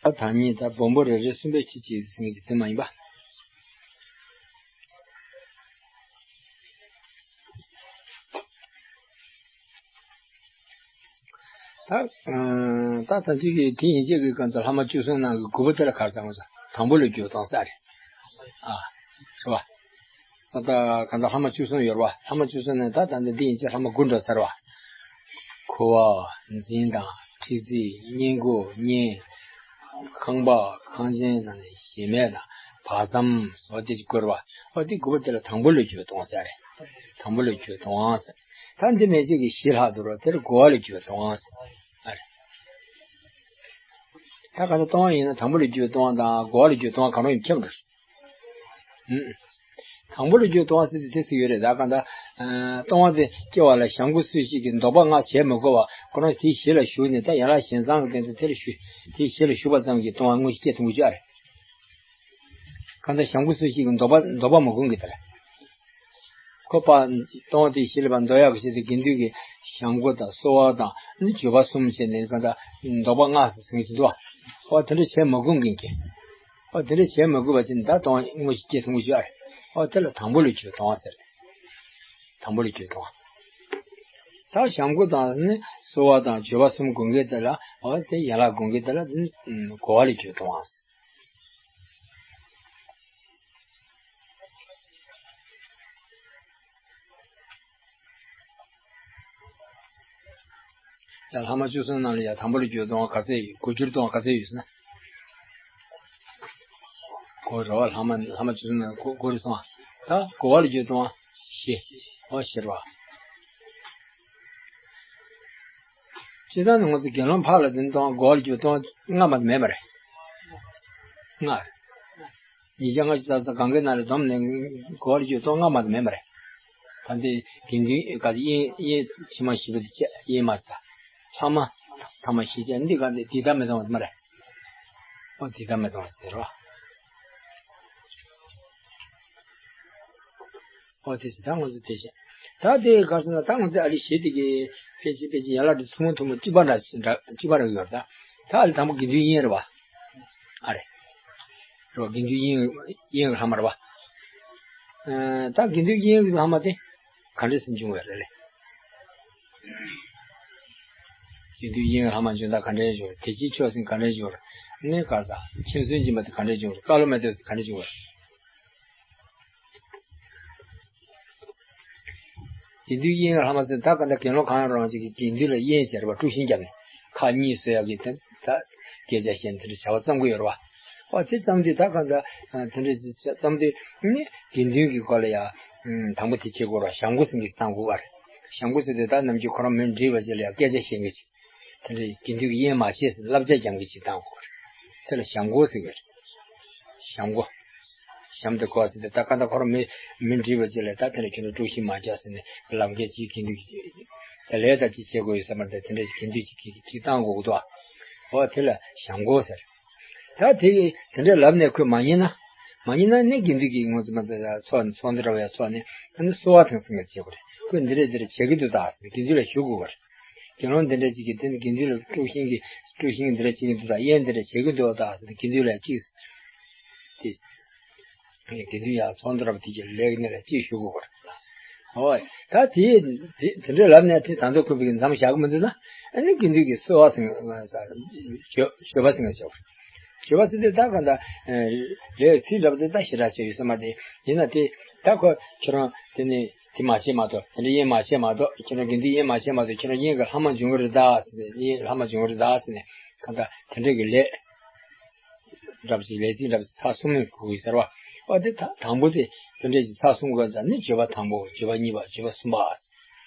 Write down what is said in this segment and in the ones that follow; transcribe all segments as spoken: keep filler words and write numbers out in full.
ད་ཐ་སྙད་ད་སྦོམ་པོ་རེ་རེ་གསུམ་པའི་ཕྱི་ཕྱི་ཟིན་གྱི་དེ་མ་ཡིན་པ། ད་ད་ད་ཅིག་གི་དེ་ཡན་ཆད་ཀྱི་སྐབས་སུ་ལྷག་མ་བཅུ་གསུམ་ནང་གི་དགུ་པོ་དེ་ལ་ག་རེ་ཟེར་བ། དང་པོ་ལ་འགྱུར་བ་གཏོང་ས་རེད། ཨ། རེད་བ། ད་ལྟ་གང་ལྟར་ལྷག་མ་བཅུ་གསུམ་ཡོད་རེད་བ། ལྷག་མ་བཅུ་གསུམ་ནས་ད་ད་ལྟ་འདི་ཡན་ཆད་ལྷག་མ་དགུ་འགྲོ་ཚར་བ། ཁུ་བ། འཛིན་དང་། མཁྲིས་རྩི། སྔས་མགོ། གཉན། ཁང་པ། ཁང་ཆེན་དང་ནི་གཞལ་མེད་དང་། བག་ཙམ་སོགས་དེ་ཅིག་དགོས་རེད་བ། ཨོ་དེ་དགུ་པོ་དེ་ལ་དང་པོ་ལ་འགྱུར་བ་གཏོང་ས་རེད། དང་པོ་ལ་འགྱུར་བ་གཏོང་ཟེར། ད་འདི་མན་ཆད་ཀྱི་བཞི་ལྷག་འདུག་རོ། དེར་བགོ་བ་ལ་འགྱུར་བ་གཏོང་ཟེར། ཨ་རེད། ད་ག་ད་གཏོང་བ་ཡིན་ན་དང་པོ་ལ་འགྱུར་བ་གཏོང་བ་དང་བགོ་བ་ལ་འགྱུར་བ་གཏོང་བ་གང་རུང་ཡིན་ཁྱབ་འགྲོ། ཨུམ། དང་པོ་ལ་འགྱུར་བ་གཏོང་བ་ཟེར་དུས་དེ་ཟེར་ཡོད་རེད། ད་ག་ད་གཏོང་བ་དེ་སྐྱེ་བ་ལ་བྱམས་མགོ་སུ་ཞིག་གིས་འདོགས་པ་ལྔ་བྱེད་མི་དགོས་པ་ཁོ་རང་དེའི་གཞི་ལ་ཞུགས་ནས། ད་ཡན་ལག་བཞིན་བཟང་གི་སྟེང་དུ་དེ་ལ་ཞུགས། དེའི་གཞི་ལ་ཞུགས་པ་ཙམ་གྱིས་གཏོང་བ་དངོས་གཞི་སྐྱེ་ཐུབ་ཀྱི་ཡོད་རེད། གང་ལྟར་བྱམས་མགོ་སུ་ཞིག་གིས་འདོགས་པ་འདོགས་པ་མ་དགོས་ཀྱི་དེ་རེད། ཁོ་པ་གཏོང་བ་དེའི་གཞི་ལ་པ་འདོགས་ཡག་གི་ཆེད་དུ་དགེ་འདུན་གྱིས་བྱམས་མགོ་དང་གསོལ་བ་དང་ནི་བརྗོད་པ་གསུམ་བྱས་ནས་གང་ལྟར་འདོགས་པ་ལྔ་ཟེར་གྱི་འདུག་བ། ཨོ་དེ་འདྲ་བྱས་མ་དགོས་མཁན་གྱི། ཨོ་དེ་འདྲ་བྱས་མ་དགོས་པ་ཅིག་ད་གཏོང་དངོས་གཞི་སྐྱེ་ཐུབ་ཀྱི་ཡོད་རེད། ཨོ་དེ་ལ་དང་པོ་ལ་འགྱུར་བ་གཏོང་བ་ཟེར། དང་པོ་ལ་འགྱུར་བ་གཏོང་བ། ད་བྱམས་མགོ་དང་ནི་གསོལ་བ་དང་བརྗོད་པ་གསུམ་དགོས་མཁན་དེ་ལ། ཨོ་དེ་ཡན་ལག་དགོས་མཁན་དེ་ལ་ནི་བགོ་བ་ལ་འགྱུར་བ་གཏོང་བ་ཟེར། ཡང་ལྷག་མ་བཅུ་གསུམ་ནང་ལ་ཡང་དང་པོ་ལ་འགྱུར་བ་གཏོང་བ་ག་ཚད་ཡོད། དགུ་འགྱུར་གཏོང་བ་ག་ཚད་ཡོད་ཟེར་ན། དགུ་རེད་བ། ལྷག་མ་ལྷག་མ་བཅུ་གསུམ་ནང་དགུ་དགུ་རེད་སོང་བ། ད་བགོ་བ་ལ་འགྱུར་བ་གཏོང་བ་བཞི། འོ་བཞི་རེད་བ། སྤྱིར་བཏང་ནི་ང་ཚོ་དགེ་སློང་ཕར་ལ་དེ་གཏོང་བ་བགོ་བ་ལ་འགྱུར་བ་གཏོང་བ་ལྔ་མ་གཏོགས་མེད་པ་རེད། ལྔ་རེད། ཉིས་བརྒྱ་ལྔ་བཅུ་རྩ་གསུམ་གང་གའི་ནང་ལ་བསྡོམས་ནས་བགོ་བ་ལ་འགྱུར་བ་གཏོང་བ་ལྔ་མ་གཏོགས་མེད་པ་རེད། ད་འདི་དགེ་འདུན་ག་ཚོད་དབྱེན་དབྱེན་ཕྱི་མ་བཞི་པོ་དེ་བཅས་དབྱེན་མ་ཟེར། ལྷག་མ་ཐ་མ་བཞི་བཅས་འདི་ག་འདི་འདི་ལྟར་མི་གཏོང་བ་མ་རེད། ཨོ་འདི་ལྟར་མི་གཏོང་བ་ཟེར་རོ། ཨོ་དེ་ཟེར་ད་ང་ཚོ་དེ་བྱས། ད་དེ་ག་ཟེར་ན་ད་ང་ཚོ་ཨ་ལི་ཞེ་དེ་གི་ཕལ་ཆེར་ཕལ་ཆེར་ཡན་ལག་དེ་ཐུང་ངུ་ཐུང་ངུ་གཅིག་པ་འདྲ་ཞིག་འདྲ་གཅིག་པ་རེ་ཡོད་རེད་ད། ད་ཨ་ལི་དང་པོ་དགེ་འདུན་དབྱེན་རེད་བ། ཨ་རེད། རོ་དགེ་འདུན་དབྱེན་དབྱེན་གྱི་ལྷག་མ་རེད་བ། ཨ་ད་དགེ་འདུན་དབྱེན་གྱི་ལྷག་མ་དེ་ག་འདྲས་སེ་འབྱུང་བ་རེད་ལེ། དགེ་འདུན་དབྱེན་གྱི་ལྷག་མ་འབྱུང་སྟངས་ག་འདྲས་འབྱུང་། དེ་ཅིའི་ཕྱོགས་ཟེར་ག་འདྲས་འབྱུང་། ནི་ག་ས་མཁྱེན་བརྩེ་སྦྱིན་པ་དེ་ག་འདྲས་འབྱུང་། བཀའ་སློབ་མེ་ཏོག་ཟེར་ག་འདྲས་འབྱུང་། དགེ་འདུན་དབྱེན་ལྷག་མ་ཟེར་ད་ག་འདྲ་དགེ་སློང་གང་ཡང་རུང་ཅིག་གིས་དགེ་འདུན་ལ་དབྱེན་བྱས་རེད་པ། དཀྲུག་ཤིང་བརྒྱབ་ནས་ཁག་གཉིས་བཟོ་ཡག་གི་དེ་ད་སྐད་ཆ་བཤད་ནས་དེ་འདྲ་བྱ་བ་བརྩམ་གི་ཡོད་རེད་པ། ཨོ་དེ་བརྩམས་དུས་ད་ག་འདྲ་དེ་འདྲ་བརྩམས་དུས་ནི་དགེ་འདུན་གྱི་སྐོར་ལ་ཡ་དང་པོ་དེ་བྱེད་དགོས་རེད་པ། བྱམས་མགོ་ཟེར་མཁན་བཏང་དགོས་པ་རེད། བྱམས་མགོ་ཟེར་དུས་ད་ནམ་རྒྱུན་ཁོ་རང་མི་འདྲིས་པ་ཅིག་ལ་ཡ་སྐད་ཆ་བཤད་མཁན་ཅིག་དེ་འདྲའི་དགེ་འདུན་གྱི་དབྱེན་མ་ཕྱེ་ཟེར་བསླབ་བྱ་སྦྱང་གི་ཅིག་བཏང་དགོས་རེད། དེ་ལ་བྱམས་མགོ་ཟེར་གི་རེད། བྱམས་མགོ། བྱམས་དེ་མགོ་ཟེར་ཏེ་ད་ག་ད་ཁོ་རང་མི་མི་འདྲིས་པ་ཅིག་ལ་ད་དེ་འདྲ་ཁྱོད་རང་དཀྲུག་ཤིང་མ་རྒྱག་ཟེར་ནས་ལབ་མཁན་ཅིག་དགེ་འདུན་གྱི་ད་ལས་ད་ཅིག་བྱེད་དགོས་ཡོད་ས་མ་རེད། དེ་འདྲ་ཅིག་དགེ་འདུན་ཅིག་གིས་ཅིག་བཏང་དགོས་ཀྱི་འདུག་ཨ། འོ་དེ་ལ་བྱམས་མགོ་ཟེར། ད་དེ་དེ་འདྲ་ལབ་ནས་ཁོས་མ་ཉན་ན། མ་ཉན་ན་ནི་དགེ་འདུན་གྱི་ངོ་ཚ་མ་ཚ་ཚོགས་ནས་ཚོགས་འདུ་འདྲ་བ་ཡ་ཚོགས་ནས་ཨ་ནི་གསོལ་བ་དང་སེང་གེ་བྱེད་དགོས་རེད། ཁོས་འདི་འདྲ་འདི་འདྲ་བྱེད་ཀྱི་འདུག་ད་ཟེར་ནས་དགེ་འདུན་ལ་ཞུ་དགོས་པ་རེད། དགེ་སློང་འདི་འདྲ་ཅིག་གིས་དེ་ནི་དགེ་འདུན་ལ་དཀྲུག་ཤིང་གི་དཀྲུག་ཤིང་འདི་འདྲ་བྱེད་ཀྱི་འདུག་ད། དབྱེན་འདི་འདྲ་བྱེད་ཀྱི་འདུག་ད་ཟེར་ནས་དགེ་འདུན་ལ་ཅིག་དེ་དགེ་འདུན་ཡང་ཚོགས་འདུ་འདྲ་བ་དེ་གྱི་ལས་ཀྱི་ནི་ལ་ཅིག་ཞུ་དགོས་པར། ཨོ། ད་དེ་དེ་དེ་འདྲ་ལབ་ནས་དེ་ད་དུང་ཁོས་བི་གི་མཚམས་བཞག་གི་མི་འདུག་ན། ཨ་ནི་དགེ་འདུན་གྱིས་གསོལ་བ་སེང་གེ་བརྗོད་བརྗོད་པ་སེང་གེ་བྱེད་པར། བརྗོད་པ་ཟེར་དུས་ད་ག་འདྲ་ལས་ཚིག་འདྲ་བ་དེ་ད་ཞེ་དྲག་བྱས་ཡོད་ས་མ་རེད། ཡིན་ན་དེ་ད་ཁོ་ཁྱོད་རང་དེ་ནི། དེ་མ་བྱེད་མ་གཏོགས། དེ་འདྲ་དབྱེན་མ་བྱེད་མ་གཏོགས། ཁྱོད་རང་དགེ་འདུན་དབྱེན་མ་བྱེད་མ་གཏོགས། ཁྱོད་རང་དབྱེན་གྱི་ལྷག་མ་འབྱུང་གི་རེད་ད་ཟེར་ནས། དབྱེན་ལྷག་མ་འབྱུང་གི་རེད་ད་ཟེར་ནས། གང་ལྟར་དེ་འདྲ་གི་ལས་འདྲ་པོ་ཅིག་ལས་ཚིག་འདྲ་པོ་ཅིག་ཚར་གསུམ་ནས་གོ་གི་ཟེར་བ། ཨོ་དེ་ད་དང་པོ་དེ་དེ་འདྲ་ཅིག་ཚར་གསུམ་གོ་ཙང་ནི་བརྗོད་པ་དང་པོ། བརྗོད་པ་གཉིས་པ། བརྗོད་པ་གསུམ་པ།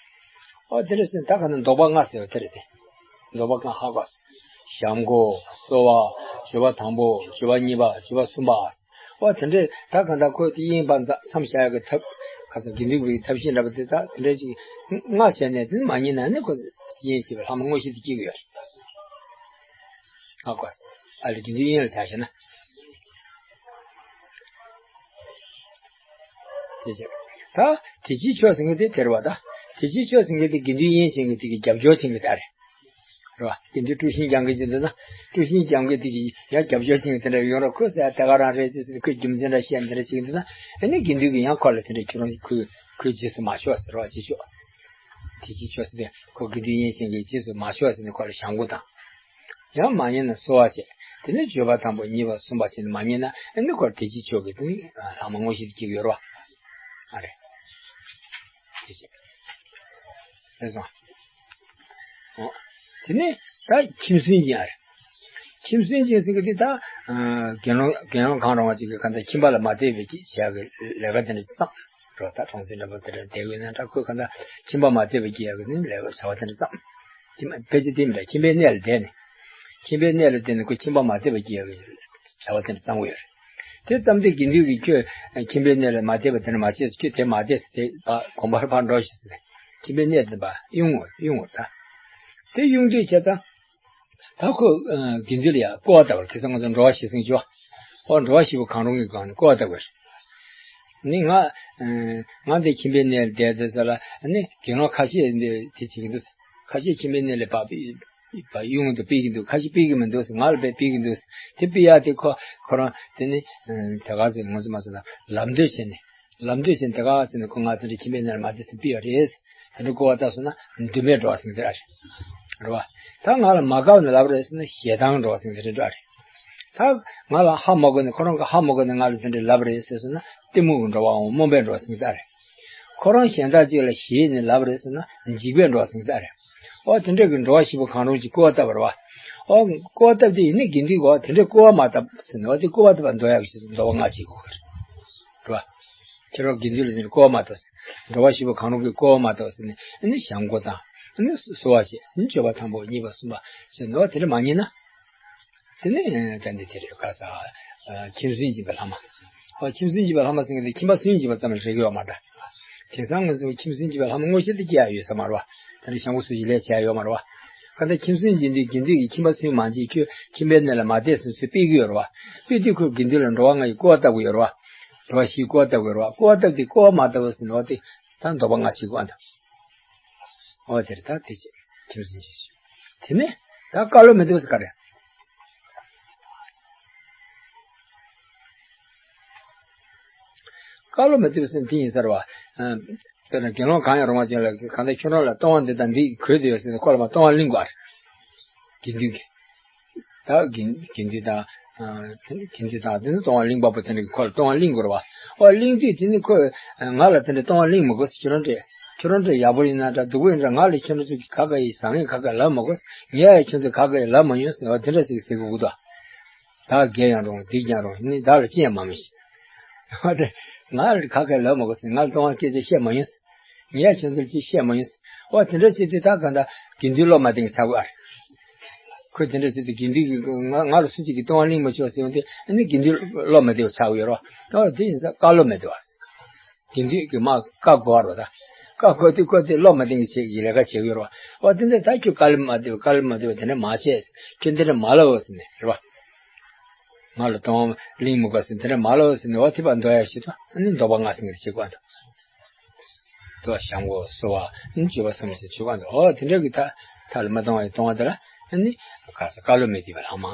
ཨོ་དེ་འདྲ་ཟེར་ད་ག་ནས་འདོགས་པ་ལྔ་ཟེར་བ་དེ་རེད་དེ། འདོགས་པ་ལྔ་ཧ་གོ། བྱམས་མགོ། གསོལ་བ། བརྗོད་པ་དང་པོ། བརྗོད་པ་གཉིས་པ། བརྗོད་པ་གསུམ་པ། ཨོ་དེ་འདྲས་ད་གང་ལྟར་ཁོས་དེ་དབྱེན་པ་མཚམས་བཞག་ཡག་གི་ཐབས། ཁ་སང་དགེ་འདུན་པའི་ཐབས་ཤེས་འདྲ་པོ་དེ་ད་དེ་འདྲས་ཅིག་ལྔ་བྱས་ནས་དེ་མ་ཉན་ན་ནི་ཁོ་དབྱེན་བྱས་པའི་ལྷག་མ་དངོས་གཞི་དེ་སྐྱེ་གི་ཡོད་རེད། ཧ་གོ། ཨ་ལས་དགེ་འདུན་དབྱེན་ལ་བྱ་ཞེ་ན། དེ་བྱས། ད་དེ་ཅིའི་ཕྱོགས་ཟེར་མཁན་དེ་དེ་རེད་བ་ད། དེ་ཅིའི་ཕྱོགས་ཟེར་མཁན་དེ་དགེ་འདུན་དབྱེན་བྱེད་མཁན་དེ་གི་རྒྱབ་སྐྱོར་བྱེད་མཁན་དེ་ཨ་རེད། རེད་བ། དགེ་འདུན་དཀྲུག་ཤིང་རྒྱག་མཁན་ཅིག་འདུག་ན། དཀྲུག་ཤིང་རྒྱག་མཁན་དེ་གིས་ཡང་རྒྱབ་སྐྱོར་བྱེད་མཁན་དེ་འདྲ་ཡོང་རོགས། ཁོས་ཟེར་ཡ་དེ་ག་རང་རེད་དེ་ཟེར་ནས་ཁོས་རྒྱུ་མཚན་འདྲ་བཤད་འདི་འདྲ་བྱེད་ཀྱི་འདུག་ན། ཨ་ནི་དགེ་འདུན་གྱིས་ཡང་ཁོ་ལ་དེ་འདྲ་ཁྱོད་རང་ཁོའི་ཁོའི་རྗེས་སུ་མ་ཤོག་ཟེར་བ་ཅི་ཆོག་དེ་ཅི་ཆོག་ཟེར་ཏེ་ཁོ་དགེ་འདུན་ཡིན་ཞིང་གི་རྗེས་སུ་མ་ཤོག་ཟེར་ནས་ཁོ་ལ་བྱམས་མགོ་བཏང་། ཡང་མ་ཉན་ན་གསོལ་བ་བྱེད། དེ་ནས་བརྗོད་པ་དང་པོ་གཉིས་པ་གསུམ་པ་བྱས་ནས་མ་ཉན་ན་ཨ་ནི་ཁོ་ལ་དེ་ཅི་ཆོག་གི་དེ་ནི་ལྷག་མ་དངོས་གཞི་དེ་སྐྱེ་གི་ཡོད་རེད་བ། ཨ་རེད། དེ་ཅི། རེད་སོང་། འོ། དེ་ནས་ད་ཁྱིམ་སུན་འབྱིན་ཨ་རེད། ཁྱིམ་སུན་འབྱིན་ཟེར་གི་དེ་ད། ཨ། དགེ་སློང་དགེ་སློང་གང་རུང་བ་ཅིག་གིས་གང་ལྟར་ཁྱིམ་པ་ལ་མ་དད་པའི་བྱ་གི་ལས་ཀ་དེ་འདྲ་བརྩམས་འགྲོ། ད་གྲོང་གསེབ་འདྲ་པོ་དེ་འདྲ་བསྡད་ཡོད་ན་འདྲ། ཁོས་གང་ལྟར་ཁྱིམ་པ་མ་དད་པའི་བྱ་གི་ནི་ལས་ཀ་བྱ་བ་དེ་འདྲ་བརྩམས། ཁྱིམ་ཕལ་ཆེར་དེ་མི་འདྲ། ཁྱིམ་པའི་གནས་ལ་བསྡད་ནས། ཁྱིམ་པའི་གནས་ལ་བསྡད་ནས་ཁོས་ཁྱིམ་པ་མ་དད་པའི་བྱ་གི་བྱ་བ་དེ་འདྲ་བརྩམས་ཡོད་རེད། དེ་ཙམ་དེ་དགེ་འདུན་གྱིས་ཁྱོད་ཁྱིམ་པའི་གནས་ལ་མ་དད་པ་དེ་འདྲ་མ་བྱས། ཁྱོད་དེ་མ་དད་ཟེར། དེ་ཕར་དགོན་པར་ཕར་འགྲོ་ཞིག་ཟེར། ཁྱིམ་པའི་གནས་དེ་ཕར་དབྱུང་ངོ་དབྱུང་ངོ་ད། དེ་དབྱུང་དུས་བྱས་ཙང་། ད་ཁོ་ཨ་དགེ་འདུན་ལ་ཡ་སྐུར་བ་བཏབ་པ་རེད། ཁ་སང་ང་ཚོ་འགྲོ་བ་ཞེ་སེང་ཅོ། ཨོ་འགྲོ་བ་ཞེ་པོ་གང་རུང་གི་སྒང་ནས་སྐུར་བ་བཏབ་པ་རེད། ནི་ང་ཨ་ང་འདི་ཁྱིམ་པའི་གནས་ལ་བསྡད་དེ་ཟེར་ལ་ནི་དགེ་སློང་ཁ་ཤས་འདི་དེ་བྱེད་ཀྱི་འདུག་ཁ་ཤས་ཁྱིམ་པའི་གནས་ལ་ཕར་ཕར་དབྱུང་དུ་སྤེལ་གྱི་འདུག་ཁ་ཤས་སྤེལ་གྱི་མི་འདུག་ང་ལ་ཕར་སྤེལ་གྱི་འདུག་དེ་སྤེལ་ཡ་དེ་ཁོ་ཁོ་རང་དེ་ནི་ཨ་དེ་ག་ཟེར། ང་ཚོ་མ་ཟེར་ན་ལམ་སྟོན་བྱས་ནས། ལམ་སྟོན་བྱས་ནས་དེ་ག་ཟེར་ནས་ཁོ་ང་དེ་འདྲ་ཁྱིམ་པའི་གནས་ལ་མ་དད་ཟེར་ཕུལ་བ་རེད། དེ་འདྲ་སྐུར་བ་བཏབ་སོང་ན་འདུན་པས་འགྲོ་བ་ཟེར་གྱི་རེད། རེད་བ། ད་ང་ལ་མ་དགའ་བ་ནས་ལབ་རེད་ཟེར་ན་ཞེ་སྡང་འགྲོ་བ་ཟེར་གྱི་རེད་ར། རེད། ད་ང་ལ་ཧ་མ་གོ་ནས་ཁོ་རང་གིས་ཧ་མ་གོ་ནས་ང་ལ་དེ་འདྲ་ལབ་རེད་ཟེར་སོང་ན་གཏི་མུག་གི་འགྲོ་བའམ་རྨོངས་པས་འགྲོ་བ་ཟེར་གྱི་རེད། ཁོ་རང་གཞན་དག་ཅིག་ལ་ཞེད་ནས་ལབ་རེད་ཟེར་ན་འཇིགས་པས་འགྲོ་བ་ཟེར་གྱི་རེད། ཨོ་དེ་འདྲ་གི་འགྲོ་བ་ཞེ་པོ་གང་རུང་ཅིག་སྐུར་བ་བཏབ་པ་རེད་བ། ཨོ་སྐུར་བ་བཏབ་དེ་ཡིན་ནའི་དགེ་འདུན་གྱིས་ཨོ་དེ་འདྲའི་སྐུར་བ་མ་བཏབ་ཟེར་ནས་ཨོ་དེ་སྐུར་བ་བཏབ་པ་འདོར་ཡག་གི་ཕྱིར་འདོད་པ་སྔ་ཕྱི་དགོས་ཀྱི་རེད། རེད་བ། ཁྱེད་རང་དགེ་འདུན་ལ་དེ་འདྲ་སྐུར་བ་མ་བཏབ་ཟེར། འགྲོ་བ་ཞེ་པོ་གང་རུང་གིས་སྐུར་བ་མ་བཏབ་ཟེར་ནས་ཨ་ནི་བྱམས་མགོ་བཏང་། ཨ་ནི་གསོལ་བ་བྱས། ཨ་ནི་བརྗོད་པ་དང་པོ་གཉིས་པ་གསུམ་པ་བྱས་ནས་ཨོ་དེ་འདྲ་མ་ཉན་ན། དེ་ནས་ད་འདི་དེ་རེད། ག་ས། ཨ། ཁྱིམ་སུན་འབྱིན་པའི་ལྷག་མ། ཨོ་ཁྱིམ་སུན་འབྱིན་པའི་ལྷག་མ་ཟེར་མཁན་དེ་ཁྱིམ་པ་སུན་འབྱིན་པ་ཙམ་ལ་རེག་གི་ཡོད་མ་འདྲ། དེང་སང་ང་ཚོ་ཁྱིམ་སུན་འབྱིན་པའི་ལྷག་མ་དངོས་གཞི་དེ་སྐྱེ་ཡ་ཡོད་ས་མ་རེད་བ། དེ་འདྲ་བྱམས་མགོ་གསོལ་ཞིག་ལས་བྱས་ཡ་ཡོད་མ་རེད་བ། གང་ལྟར་ཁྱིམ་སུན་འབྱིན་དུས་དགེ་འདུན་གྱིས་ཁྱིམ་པ་སུན་མ་འབྱིན། ཁྱོད་ཁྱིམ་པའི་གནས་ལ་མ་བསྡད་ཟེར་ཚུལ་སྤེལ་གྱི་ཡོད་རེད་བ། སྤེལ་དུས་ཁོས་དགེ་འདུན་ལ་འགྲོ་བ་ལྔ་ཡི་སྐུར་བ་བཏབ་ཀྱི་ཡོད་རེད་བ། འགྲོ་བ་བཞིའི་སྐུར་བ་བཏབ་ཀྱི་ཡོད་རེད་བ། སྐུར་བ་བཏབ་དུས་སྐུར་བ་མ་བཏབ་པ་ཟེར་ནས་ཨོ་དེ་ད་འདོད་པ་སྔ་ཕྱི་དགོས་འདུག་ཨོ་དེ་རེད། ད་དེ་བྱས་ཁྱིམ་སུན་འབྱིན་ཞིག་དེ་ནས་ད་བཀའ་སློབ་མི་བཏུབ་ཟེར་ག་རེ། བཀའ་སློབ་མི་བཏུབ་ཟེར་དེ་ཡིན་ས་རེད་བ། ཨ། དཔེར་ན་དགེ་སློང་གང་ཡང་རུང་བ་ཅན་ལ་གང་ལྟར་ཁྱོད་རང་ལ་ལྟུང་བ་འདི་དང་འདི་གོས་དེ་ཡོད་ཟེར་ནས་ཁོ་ལ་མར་ལྟུང་བ་བརླིང་དགོས་རེད། དགེ་འདུན་གྱིས། ད་དགེ་དགེ་འདུན་དང་། ཨ། དགེ་འདུན་དང་དེ་ནི་ལྟུང་བ་བརླིང་པ་པོ་དེ་འདྲ་གིས་ཁོ་ལ་ལྟུང་བ་བརླིང་དགོས་རེད་བ། ཨོ་བརླིང་དུས་དེ་ནི་ཁོས་ང་ལ་དེ་འདྲ་ལྟུང་བ་བརླིང་མི་དགོས་ཟེར། ཁྱོད་རང་འདྲས་ཁྱོད་རང་འདྲས་ཡག་པོ་ཡིན་ན་འདྲ་སྡུག་པོ་ཡིན་འདྲ་ང་ལ་ཁྱོད་རང་ཚོ་གིས་ག་ག་ཡིན་བཟང་ངན་ག་ག་ལབ་མི་དགོས། ངས་ཡང་ཁྱོད་ཚོ་ག་ག་ཡིན་ལབ་མ་མྱོང་ཟེར་བ་དེ་འདྲ་ཟིག་ཟེར་གི་འདུག་བདག་དགེ་ཡང་རུང་སྡིག་ཀྱང་རུང་ནི་བདག་ལ་ཅི་ཡང་མ་སྨྲ་ཞིང་། ཟེར་བ་དེ་ང་ལ་ག་ག་ལབ་མ་དགོས་ཟེར། ང་ལ་ལྟུང་བ་སྐད་ཆ་བཤད་མ་མྱོང་ཟེར། ངས་ཁྱོད་ཚོར་ཅི་བཤད་མ་མྱོང་ཟེར། འོ་དེ་འདྲ་ཟེར་དུས་ད་ག་འདྲ་དགེ་འདུན་བློ་མ་བདེ་གི་ཆགས་པ་རེད། ཁོས་དེ་འདྲ་ཟེར་དུས་དགེ་འདུན་གྱིས་ང་ང་ལ་སུ་གཅིག་གིས་ལྟུང་བ་བརླིང་མ་བྱུང་ཟེར་བ་དེ་ཨ་ནི་དགེ་འདུན་བློ་མ་བདེ་བ་ཆགས་ཡོད་རེད་བ། འོ་དེ་ཡིན་ཙང་བཀའ་བློ་མི་བདེ་བ། དགེ་འདུན་གྱིས་མར་བཀའ་བསྒོ་བ་རེད་བ། ད་བཀའ་བསྒོ་དུས་ཁོ་དེ་བློ་མ་བདེ་གི་བྱེད་ཀྱི་ལས་ཀ་བྱེད་ཀྱི་ཡོད་རེད་བ། འོ་དེ་འདྲ་ད་ཁྱོད་བཀའ་བློ་མ་བདེ་བ་བཀའ་བློ་མ་བདེ་བ་དེ་འདྲ་མ་བྱེད། ཁྱོད་དེ་འདྲ་མ་ལབ་ཟེར་ནས་རེད་བ། ང་ལ་ལྟུང་བ་བརླིང་མི་དགོས་ཟེར་དེ་འདྲ་མ་ལབ་ཟེར་ནས་འོ་དེ་བར་འདོད་ཡ་ཞིག་ཏུ་ཨ་ནི་འདོད་པ་སྔ་སེང་གི་བྱེད་དགོས་འདུག་དུ་བ་བྱམས་མགོ་གསོལ་བ་ནི་བརྗོད་པ་གསུམ་ཞིག་བྱེད་དགོས་འདུག་འོ་དེ་འདྲ་གི་ད་ཐ་ལ་མ་ལྟུང་བའི་ལྟུང་བ་དེ་ལ་ཨ་ནི་ག་ས་བཀའ་བློ་མི་བདེ་བའི་ལྷག་མ།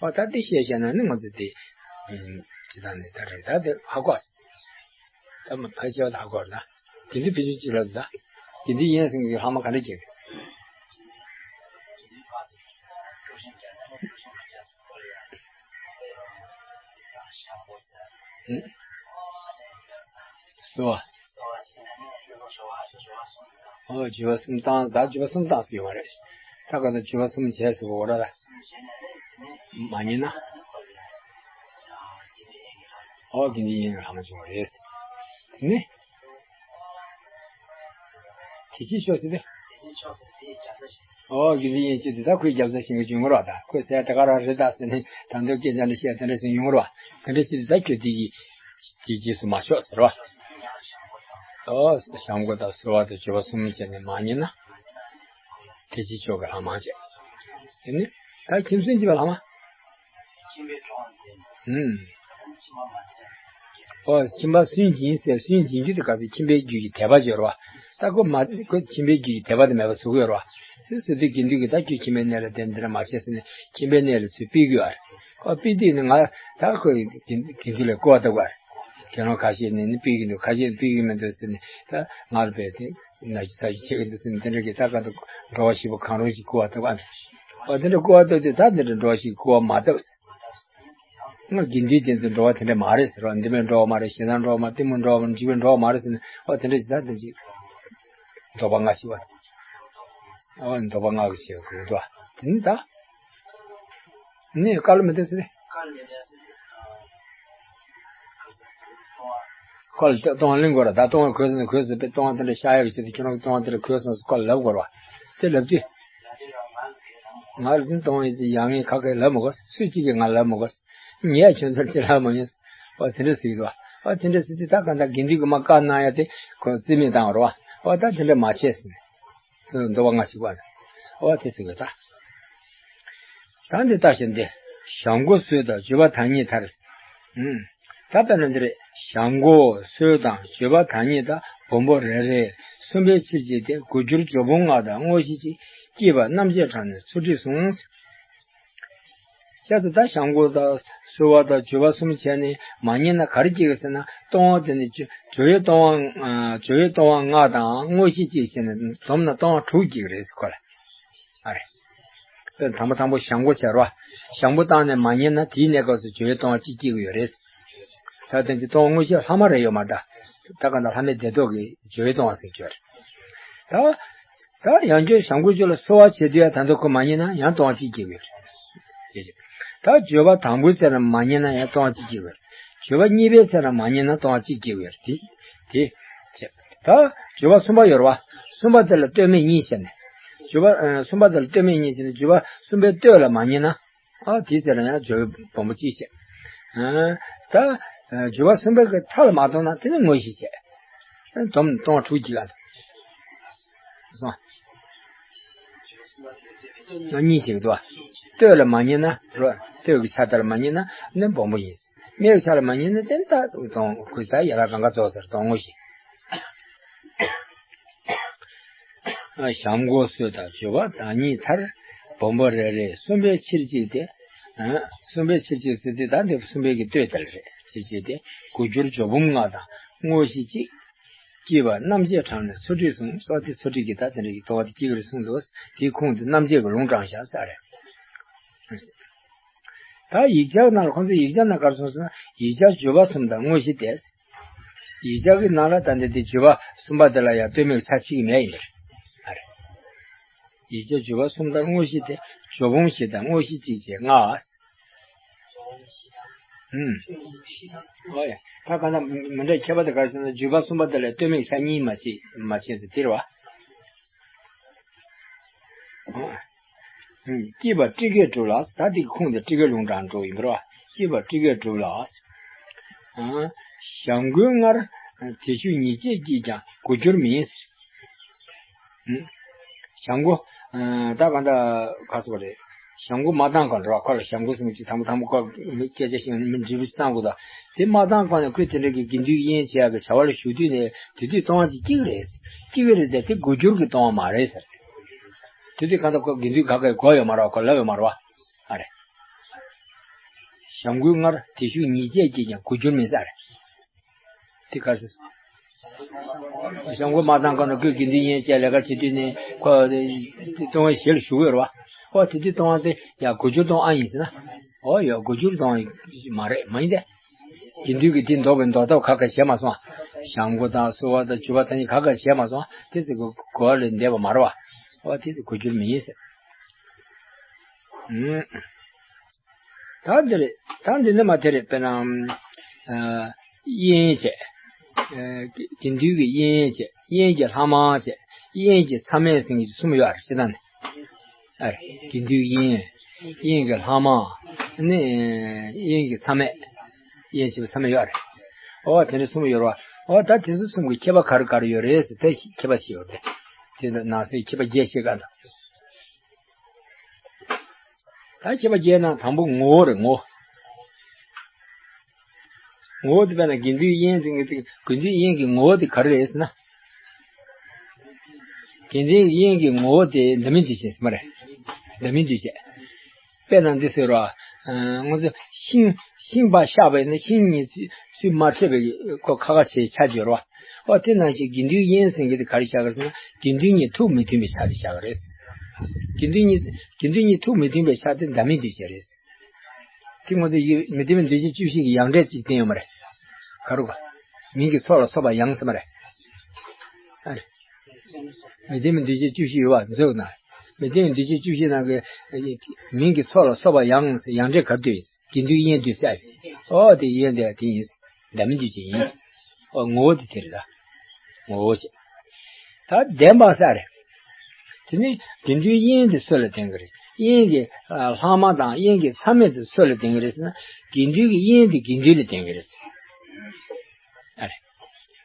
འོ་ད་དེ་བཤད་བཤད་ན་ནི་ང་ཚོ་དེ་ཅི་ད་ནི་ད་རེད། ད་དེ་ཧ་གོ། ད་མ་ཕལ་ཆེ་བ་ད་ཧ་གོ་རེད། ད་དེ་འདྲ་ཕལ་ཆེར་ཅི་ལབ་ད་དེ་འདྲ་ཡིན་སེང་གི་ལྷག་མ་ག་འདྲ་བྱེད། གསོལ་བ། ཨོ་བརྗོད་པ་གསུམ་བཏང་། ད་བརྗོད་པ་གསུམ་བཏང་ཟེར་ཡོད་མ་རེད། ད་ག་ད་བརྗོད་པ་གསུམ་བྱས་ཟེར་བ་ར། མ་ཉན་ན། ཨོ་དགེ་འདུན་དབྱེན་གྱི་ལྷག་མ་བྱུང་བ་རེད། དེ་ནི། དེ་ཅི་ཤོག་ཟེར་ཏེ། ཨོ་དགེ་འདུན་དབྱེན་བྱེད་དེ་ད་ཁོའི་རྒྱབ་ས་བྱེད་མཁན་བྱུང་ངོ་ར། ད་ཁོས་ཟེར་ཡ་དེ་ག་རང་རེད་ད་ཟེར་ནས་ད་འདོད་སྐད་ཆ་འདྲ་བཤད་དེ་འདྲ་ཟེར་ཡོང་ངོ་ར། དེ་འདྲ་བྱེད་དེ་ད་ཁྱོད་དེ་གི་དེ་རྗེས་སུ་མ་ཤོག་ཟེར་བ། ཨོ་བྱམས་མགོ་དང་གསོལ་བ་དང་བརྗོད་པ་གསུམ་བྱས་ནས་མ་ཉན་ན། དེ་ཅི་ཤོག་གི་ལྷག་མ་བྱས། དེ་ནི་ད་ཁྱིམ་སུན་འབྱིན་པའི་ལྷག་མ། ཁྱིམ་པའི་གྲོགས་དེ། ཨུམ། ཁྱིམ་པ་མ་བྱས། ཨོ་ཁྱིམ་པ་སུན་འབྱིན་ཟེར། སུན་འབྱིན་རྒྱུ་དེ་ག་ཚོད་ཁྱིམ་པའི་རྒྱུད་ཀྱི་དད་པ་སྦྱོར་བ། ད་ཁོ་མ་ཁོ་ཁྱིམ་པའི་རྒྱུད་ཀྱི་དད་པ་དེ་མེད་པ་བཟོ་གི་ཡོད་རེད་བ། སུ་སུ་དུས་དགེ་འདུན་གྱིས་ད་ཁྱོད་ཁྱིམ་པའི་གནས་ལ་དེ་འདི་འདྲ་མ་བྱེད་ཟེར་ནས་ཁྱིམ་པའི་གནས་ལ་ཚུར་ཕུད་ཀྱི་ཡོད་རེད། ཨོ་ཕུད་དུས་ནི་ང་ད་ཁོ་དགེ་འདུན་ལ་སྐུར་བ་བཏབ་པ་རེད། དགེ་སློང་ཁ་ཤས་ནི་ནི་ཕུད་ཀྱི་འདུག་ཁ་ཤས་ནི་ཕུད་ཀྱི་མི་འདུག་ཟེར་ནས་ད་ང་ལ་བས་དེ། ན་ཆུ་ས་ཆུ་ཆེ་གི་འདུག་ཟེར་ནས་དེ་འདྲ་གི་ད་ག་དུ་འགྲོ་བ་ཞིག་པོ་གང་རུང་ཞིག་སྐུར་བ་བཏབ་ཨ། ཨོ་དེ་འདྲ་སྐུར་བ་བཏབ་དུས་ད་འདི་འདྲ་འགྲོ་བ་ཞིག་སྐུར་བ་མ་བཏབ། ང་དགེ་འདུན་དེ་ཚོ་འགྲོ་བ་དེ་འདྲ་མ་རེད་ཟེར་བ། འདི་མོའི་འགྲོ་བ་མ་རེད། ཞེ་སྡང་འགྲོ་བ་མ་རེད། གཏི་མུག་འགྲོ་བ་མ་རེད། འཇིགས་པའི་འགྲོ་བ་མ་རེད་ཟེར་ནས་ཨོ་དེ་འདྲ་ཞིག་ད་དེ་ཅིག་འདོད་པ་ལྔ་ཞིག་བ། ཨོ་འདོད་པ་ལྔ་གི་ཞིག་གི་འདུག་དེ་ནི་ད། ནི་བཀའ་ལ་མི་བདེ་ཟེར་ཏེ། བཀའ་ལ་སྟོང་བ་ལེན་དགོས་ར། ད་སྟོང་བ་གོས་ཟེར་ན་གོས་ཟེར་པས། སྟོང་བ་དེ་འདྲ་ཤ་ཡག་གི་ཆེད་དུ་ཁྱོད་རང་གི་སྟོང་བ་དེ་འདྲ་གོས་སོང་ཟེར་བཀའ་ལ་ལབ་དགོས་ར། དེ་ལབ་དུས། ང་ལ་དེ་སྟོང་བའི་ཡང་ངས་ཁ་ཁ་ལབ་མི་དགོས། སུས་གཅིག་གིས་ང་ལབ་མི་དགོས། ངས་ཁྱོད་ཚོར་ཅི་ལབ་མ་ཡིན། ཨོ་དེ་འདྲ་ཟེར་གི་འདུག་ཨོ་དེ་འདྲ་ཟེར་དུས་ད་གང་ལྟར་དགེ་འདུན་གྱིས་མ་བཀའ་གནང་ཡ་དེ་ཁོ་རྩིས་མེད་བཏང་བ་རེད་བ། ཨོ་ད་དེ་འདྲ་མ་བྱེད་ཟེར་ནས། འདོད་པ་ལྔ་ཞིག་བ། ཨོ་དེ་ཟེར་གི་ད། ད་འདི་ལྟ་ཞིག་འདི། བྱམས་སྒོ་སོས་དང་འགྱོད་པ་དག་ཉིད་མཐར། ཨུམ། ད་དཔེར་ན་འདི་རེད། བྱམས་སྒོ་སོས་དང་འགྱོད་པ་དག་ཉིད་དང་། སྦོམ་པོ་རེ་རེ་གསུམ་པའི་ཕྱིར་བྱས་ཏེ། དགུ་འགྱུར་འགྱོད་སྦོམ་ལྔ་དང་དངོས་གཞི་གཅིག། སྐྱིད་པ་རྣམ་འབྱེད་གྲངས་ནི་ཚུལ་ཁྲིམས་ཟུངས། བྱས་ཙང་ད་བྱམས་སྒོ་དང་གསོ་བ་དང་འགྱོད་པ་གསུམ་བྱས་ནས་མ་ཉན་ན་ག་རེ་སྐྱེ་གི་ཟེར་ན། ལྟུང་བ་དེ་ནི་འགྱོད་པའི་ལྟུང་བ། འགྱོད་པའི་ལྟུང་བ་ལྔ་དང་དངོས་གཞི་གཅིག་བྱས་ནས་བསྡོམས་ན་ལྟུང་བ་དྲུག་སྐྱེ་གི་རེད་ཟེར་ཁོ་ལ། ཨ་རེ། དང་པོ་དང་པོ་བྱམས་སྒོ་བྱ་རོགས། བྱམས་སྒོ་བཏང་ནས་མ་ཉན་ན་དེའི་གནས་སྐབས་སུ་འགྱོད་པའི་ལྟུང་བ་གཅིག་སྐྱེ་གི་ཡོད་རེད། ད་དེ་ཚོ་ལྟུང་བ་དངོས་གཞི་ལྷག་མ་རེ་ཡོད་མ་རེད་ད། ད་ག་ད་ལྷག་མའི་བདེ་ཐོག་གི་འགྱོད་པའི་ལྟུང་བ་ཟེར་གྱི་ཡོད་རེད། ད། ད་ཡང་འགྱོད་བྱམས་སྒོ་འགྱོད་ལ་གསོ་བ་བྱེད་དུས་ཡང་ད་དུང་ཁོ་མ་ཉན་ན་ཡང་ལྟུང་བ་གཅིག་སྐྱེ་གི་ཡོད་རེད། ད་འགྱོད་པ་དང་པོའི་ཚེ་ན་མ་ཉན་ན་ཡང་ལྟུང་བ་གཅིག་སྐྱེ་གི་ཡོད་རེད། འགྱོད་པ་གཉིས་པའི་ཚེ་ན་མ་ཉན་ན་ལྟུང་བ་གཅིག་སྐྱེ་གི་ཡོད་རེད། དེ། དེ། ད་འགྱོད་པ་གསུམ་པ་ཡོད་རེད་བ། གསུམ་པ་དེ་ལ་ལྟོས་མེད་གཉིས་བྱས་ནས། འགྱོད་པ་ཨ། གསུམ་པ་དེ་ལ་ལྟོས་མེད་གཉིས་བྱས་ནས་འགྱོད་པ་གསུམ་པའི་སྟོད་ལ་མ་ཉན་ན། ཨ་དེའི་ཚེ་ལ་ཡང་འགྱོད་པ་སྦོམ་པོ་གཅིག་བྱས། ཨ། ད་འགྱོད་པ་གསུམ་པའི་གི་མཐའ་ལ་མ་ལྟུང་ན་དེ་ནི་དངོས་གཞི་བྱས། བསྡོམས་ལྟུང་བ་དྲུག་གཅིག་ལ། སོང་། གཉིས་བྱེད་ཀྱི་འདུག་བ། སྟོད་ལ་མ་ཉན་ན་རོ། སྟོད་ཀྱི་ཆ་དེ་ལ་མ་ཉན་ན་ནི་སྦོམ་པོ་ཡིན། སྨད་ཀྱི་ཆ་ལ་མ་ཉན་ན་དེ་ནི་ད་ལྟུང་ཁོས་ད་ཡ་ར་གང་ག་རྫོགས་ཟེར་ལྟུང་ངོ་ཞེས། བྱམས་སྒོ་སོས་དང་འགྱོད་པ་དག་ཉིད་མཐར། སྦོམ་པོ་རེ་རེ་གསུམ་པའི་ཕྱིར་གཅིག་སྟེ། གསུམ་པའི་ཕྱིར་གཅིག་ཟེར་དུས་ད་འདི་གསུམ་པའི་གི་སྟོད་དེ་ལ་རེད། ཕྱིར་གཅིག་སྟེ། དགུ་འགྱུར་འགྱོད་སྦོམ་ལྔ་དང་དངོས་གཞི་གཅིག། སྐྱིད་པ་རྣམ་འབྱེད་གྲངས་ནི་ཚུལ་ཁྲིམས་ཟུངས། སོ་དེ་ཚུལ་ཁྲིམས་ཀྱི་ད་དེ་འདྲ་གི་ལྟུང་བ་དེ་སྐྱེ་གི་རེད་གསུངས་འདུག་དེའི་ཁུངས་དེ་རྣམ་འབྱེད་ཀྱི་ལུང་དྲངས་བཞག་ས་རེད། ད་ཡིག་ཆ་ནང་ལ་ཁོང་ཚོས་ཡིག་ཆ་ནང་ག་རེ་གསུངས་ཟེར་ན། ཡིག་ཆ་འགྱོད་པ་གསུམ་དང་དངོས་གཞི་སྟེ། ཡིག་ཆ་གི་ནང་ལ་ད་འདི་དེ་འགྱོད་པ་གསུམ་པ་དེ་ལ་ཡང་ལྟོས་མེད་ཆ་གཅིག་མེད་ཡིན་པ་རེད། ཨ་རེད། ཡིག་ཆ་འགྱོད་པ་གསུམ་དང་དངོས་གཞི་སྟེ། འགྱོད་སྦོམ་བཞི་དང་དངོས་གཞི་གཅིག་བྱས་ལྔ། ཨུམ། ཨོ་ཡ། ད་ག་ན་མི་འདྲ་ཁྱད་པར་དེ་ག་རེ་ཟེར་ན། འགྱོད་པ་གསུམ་པ་དེ་ལ་ལྟོས་མེད་ཆ་གཉིས་མ་བྱེད་མ་བྱེད་ཟེར་དེ་རེད་བ། ཨུམ། སྐྱིད་པ་སྤྲི་དཀར་གྲུབ་ལ། ད་དེ་གི་ཁུངས་དེ་སྤྲི་དཀར་ལུང་དྲངས་འགྲོ་ཡིན་པ་རེད་བ། སྐྱིད་པ་སྤྲི་དཀར་གྲུབ་ལ། ཨ། བྱམས་མགོན་སྔར་དེ་ཤུགས་ཉིད་བསྐྱེད་ཀྱིས་ཀྱང་དགུ་འགྱུར་མིན། ཨུམ། བྱམས་མགོ། ཨ། ད་ག་འདྲ་ག་སོགས་རེད། བྱམས་མགོ་མ་བཏང་གོང་རེད་བ། ཁོ་ལ་བྱམས་མགོ་ཟེར་མཁན་ཅིག་དང་པོ་དང་པོ་ཁོ་སྐད་ཆ་བཤད་མི་འགྲིག་པ་ཅིག་བཏང་དགོས་ད། དེ་མ་བཏང་གོང་ནས་ཁོས་དེ་འདྲ་གི་དགེ་འདུན་དབྱེན་བྱེད་ཡག་གི་བྱ་བ་ལ་ཞུགས་དུས་ནས་དེ་དུས་ལྟུང་བ་ཅིག་སྐྱེ་གི་རེད། སྐྱེ་གི་རེད་དེ། དེ་དགུ་འགྱུར་གྱི་ལྟུང་བ་མ་རེད་ཟེར། དེ་དུས་གང་ལྟར་ཁོ་དགེ་འདུན་ག་གའི་གོ་ཡོད་མ་རེད་བ། ཁོ་ལབ་ཡོད་མ་རེད་བ། ཨ་རེད། བྱམས་མགོན་སྔར་དེ་ཤུགས་ཉིད་བསྐྱེད་ཀྱིས་ཀྱང་དགུ་འགྱུར་མིན་ཟེར། དེ་ག་རེ་ཟེར། བྱམས་མགོ་མ་བཏང་གོང་ནས་ཁོས་དགེ་འདུན་དབྱེན་བྱས་ལས་ཀ་བྱེད་དུས་ནས་ཁོ་ལྟུང་བའི་གཞི་ལ་ཞུགས་ཡོད་རེད་བ། ཨོ་དེ་དུས་ལྟུང་བ་དེ་ཡང་དགུ་འགྱུར་ལྟུང་བ་ཨ་ཡིན་ཟེར་ན། ཨོ་ཡ། དགུ་འགྱུར་ལྟུང་བ་མ་རེད། མ་ཡིན་ཏེ། དགེ་འདུན་གྱིས་དེ་འདོགས་པའི་འདོགས་ཐབས་ག་ག་བྱས་མ་སོང་། བྱམས་མགོ་དང་གསོལ་བ་དང་འགྱོད་པ་དང་གཉིས་ག་ག་བྱས་མ་སོང་། དེ་ཟེར་གོ་གོ་བ་ལས་འདས་པ་མ་རེད་བ། ཨོ་དེ་ཟེར་དགུ་འགྱུར་མིན་ཟེར། ཨུམ། ད་འདི་རེད། ད་འདི་ནི་མ་དེ་རེད། དཔེར་ན། ཨ། དབྱེན་བྱས། ཨ། དགེ་འདུན་གྱི་དབྱེན་བྱས། དབྱེན་གྱི་ལྷག་མ་བྱས། དབྱེན་གྱི་མཚམས་མེད་ཟེར་མཁན་གྱི་གསུམ་ཡོད་རེད། སྤྱིར་བཏང་ནས། ཨ་རེད། དགེ་འདུན་དབྱེན། དབྱེན་གྱི་ལྷག་མ། ནི། དབྱེན་གྱི་མཚམས་མེད། དབྱེན་བྱས་པའི་མཚམས་མེད་ཡོད་རེད། ཨོ་དེ་འདྲ་གསུམ་ཡོད་རེད་བ། ཨོ་ད་དེ་ཚོ་གསུམ་གྱི་ཁྱད་པར་ག་རེ་ག་རེ་ཡོད་རེད་ཟེར་དེ་ཁྱད་པར་ཞིག་ཡོད་རེད། དེ་ནང་གསེས་ཁྱད་པར་བརྒྱད་བཤད་ག་འདུག་ད་ཁྱད་པར་བརྒྱད་ནང་དང་པོ་ངོ་བོ་རེད། ངོ་བོ། ངོ་བོ་དེ་དཔེར་ན་དགེ་འདུན་དབྱེན་དེ་དགེ་འདུན་དབྱེན་གྱི་ངོ་བོ་དེ་ག་རེ་རེད་ཟེར་ན། དགེ་འདུན་དབྱེན་གྱི་ངོ་བོ་དེ་འདྲ་མིན་འདུས་བྱས་ཟེར་མ་རེད། འདྲ་མིན་འདུས་བྱས། དཔེར་ན་འདི་ཟེར་བ། ང་ཚོ་ཤིང་ཤིང་ཕར་བཤགས་པ་ཡིན་ན་ཤིང་གཉིས་ཚུལ་ཚུལ་མ་འཕྲོད་པའི་ཁོ་ཁ་ཁ་བྱས་ཆ་སྦྱོར་བ། ཨོ་དེ་ནང་བཞིན་དགེ་འདུན་དབྱེན་ཟེར་མཁན་དེ་ག་རེ་བཞག་གི་རེད་ཟེར་ན་དགེ་འདུན་གཉིས་ཐུགས་མི་མཐུན་པའི་ཆ་དེ་བཞག་གི་རེད། དགེ་འདུན་གཉིས་དགེ་འདུན་གཉིས་ཐུགས་མི་མཐུན་པའི་ཆ་དེ་འདྲ་མིན་འདུས་བྱས་རེད། དེ་ང་ཚོ་ཡི་མི་ལྡན་པའི་འདུས་བྱས་བཅུ་བཞི་གི་ཡང་འགྲེལ་ཅིག་བསྟན་ཡོད་མ་རེད། ག་རུ་ག་མིང་གི་ཚོགས་ལ་སོགས་པ་ཡང་ཟེར་མ་རེད། ཨ་རེད། མི་ལྡན་པའི་འདུས་བྱས་བཅུ་བཞི་ཡོད་པ་མཛོད་ན། མི་ལྡན་པའི་འདུས་བྱས་བཅུ་བཞི་ནང་གི་མིང་གི་ཚོགས་ལ་སོགས་པ་ཡང་ཡང་འགྲེལ་ག་རེ་འདུས་དགེ་འདུན་དབྱེན་འདུས་ཟེར། ཨོ་དེ་དབྱེན་དེ་དེ་ཡིན། འདྲ་མིན་འདུས་བྱས་ཡིན། ཨོ་ངོ་བོ་དེ་དེ་རེད་ད། ངོ་བོ་བྱས། ད་བདེན་པ་ས་རེད། དེ་ནི་དགེ་འདུན་དབྱེན་དེ་སུ་ལ་བརྟེན་གྱི་རེད། དབྱེན་གྱི་ལྷག་མ་དང་དབྱེན་གྱི་མཚམས་མེད་དེ་སུ་ལ་བརྟེན་གྱི་རེད་ཟེར་ན། དགེ་འདུན་གྱི་དབྱེན་དེ་དགེ་འདུན་ལ་བརྟེན་གྱི་རེད། ཨ་རེད།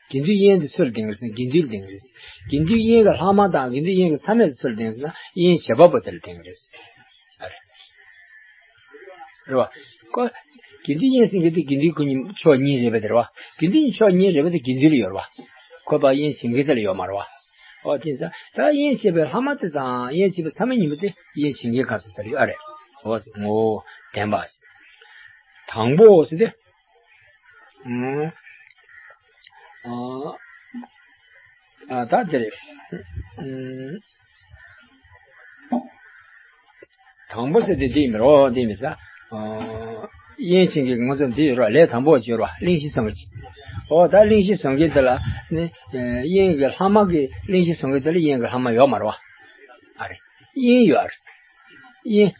དགེ་འདུན་དབྱེན་དེ་སུ་ལ་བརྟེན་གྱི་རེད་ཟེར་ན་དགེ་འདུན་ལ་བརྟེན་གྱི་རེད། དགེ་འདུན་དབྱེན་གྱི་ལྷག་མ་དང་དགེ་འདུན་དབྱེན་གྱི་མཚམས་མེད་དེ་སུ་ལ་བརྟེན་གྱི་རེད་ཟེར་ན་དབྱེན་བྱེད་པ་པོ་དེ་ལ་བརྟེན་གྱི་རེད། ཨ་རེད། རེད་བ། ཁོ། དགེ་འདུན་དབྱེན་ཟེར་མཁན་དེ་དགེ་འདུན་ཁོ་གཉིས་ཕྱོགས་གཉིས་རེད་པ་དེ་རེད་བ། དགེ་འདུན་གཉིས་ཕྱོགས་གཉིས་རེད་པ་དེ་དགེ་འདུན་ལ་ཡོད་རེད་བ། ཁོ་པ་དབྱེན་བྱེད་མཁན་དེ་ལ་ཡོད་མ་རེད་བ། ཨོ་དེ་ཚ་ད་དབྱེན་བྱེད་པའི་ལྷག་མ་དེ་དང་དབྱེན་བྱེད་པའི་མཚམས་མེད་གཉིས་པོ་དེ་དབྱེན་བྱེད་མཁན་ག་ཚོད་དེ་ལ་ཡོད་ཨ་རེད། ཨོ་ངོ་བོ་བདེན་པ། དང་པོ་ཟེར་དེ། ཨ་ད་དེ་རེད། དང་པོ་ཟེར་དེ་འདི་ཡིན་པ་རེད། འོ་འདི་མི་ཟ། དབྱེན་བྱེད་མཁན་ང་ཚོ་འདི་ཡོད་རེད། ལས་དང་པོ་བརྗོད་རོགས། གླེང་གཞི་བཟོ་མཁན་ཅིག་ཨོ་ད་གླེང་གཞི་བཟོ་མཁན་དེ་ལ་ནི་དབྱེན་གྱི་ལྷག་མ་གི་གླེང་གཞི་བཟོ་མཁན་དེ་ལ་དབྱེན་གྱི་ལྷག་མ་ཡོད་མ་རེད་བ། ཨ་རེད། དབྱེན་ཡོད་རེད། དབྱེན།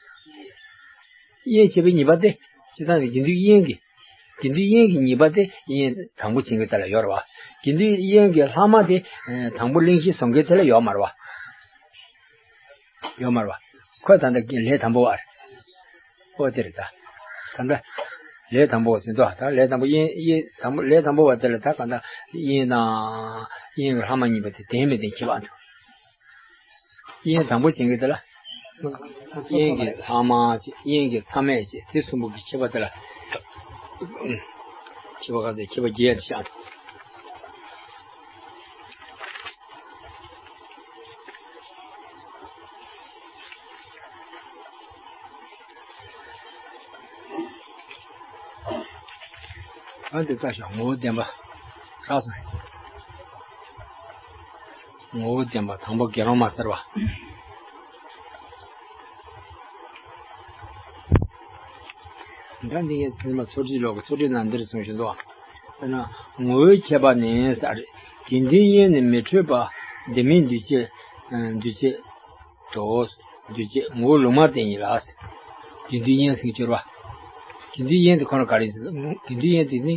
དབྱེན་བྱེད་པའི་གཉིས་པ་དེ་སྤྱིར་བཏང་གི་དགེ་འདུན་དབྱེན་གྱི། དགེ་འདུན་དབྱེན་གྱི་གཉིས་པ་དེ་དབྱེན་དང་པོ་བྱེད་མཁན་དེ་ལ་ཡོད་རེད་བ། དགེ་འདུན་དབྱེན་གྱི་ལྷག་མ་དེ་དང་པོ་གླེང་གཞི་བཟོ་མཁན་དེ་ལ་ཡོད་མ་རེད་བ། ཡོད་མ་རེད་བ། ཁོས་ད་ལྟ་ལས་དང་པོ་བ་རེད། ཨོ་དེ་རེད་ད། ད་ལྟ་ལས་དང་པོ་བ་ཟིན་ཐོ་ད་ལས་དང་པོ་དབྱེན་དབྱེན་དང་པོ་ལས་དང་པོ་བ་དེ་ལ་ད་ག་ད་དབྱེན་དང་དབྱེན་གྱི་ལྷག་མ་གཉིས་པ་དེ་ལྡན་མི་ལྡན་ཁྱད་པར་འདུག་དབྱེན་དང་པོ་བྱེད་མཁན་དེ་ལ། དབྱེན་གྱི་ལྷག་མ་ཞེས་དབྱེན་གྱི་མཚམས་མེད་ཅེས་དེ་གསུམ་པོ་གི་ཁྱད་པར་དེ་ལ། ཁྱད་པར་ག་ཚོད་ཁྱད་པར་བརྒྱད་ཤག་ཨ་འདི་ལྟ་ཞག་ངོ་བོ་བདེན་པ། རགས་སོང་། ངོ་བོ་བདེན་པ་དང་པོ་དགེ་སློང་མ་ཟེར་བ། ད་འདི་ངས་ཚད་མ་ཚོ་ཁྲིད་ལོག་གི་ཚོ་ཁྲིད་ནང་འདིར་གསུངས་བཞིན་དུ། དཔེར་ན་ངོ་བོའི་ཁྱད་པར་ནི་ཟེར། དགེ་འདུན་དབྱེན་ནི་མི་འཕྲོད་པ་འདི་མིན་འདུས་བྱས། འདུས་བྱས། དོ། འདུས་བྱས་ངོ་བོ་ལུང་མ་བསྟན་ཡིན་ལ། དགེ་འདུན་དབྱེན་ཟེར་གྱི་ཡོད་རེད་བ། དགེ་འདུན་དབྱེན་དེ་ཁོ་ན་ག་རེ་ཟེར། དགེ་འདུན་དབྱེན་དེ་ནི།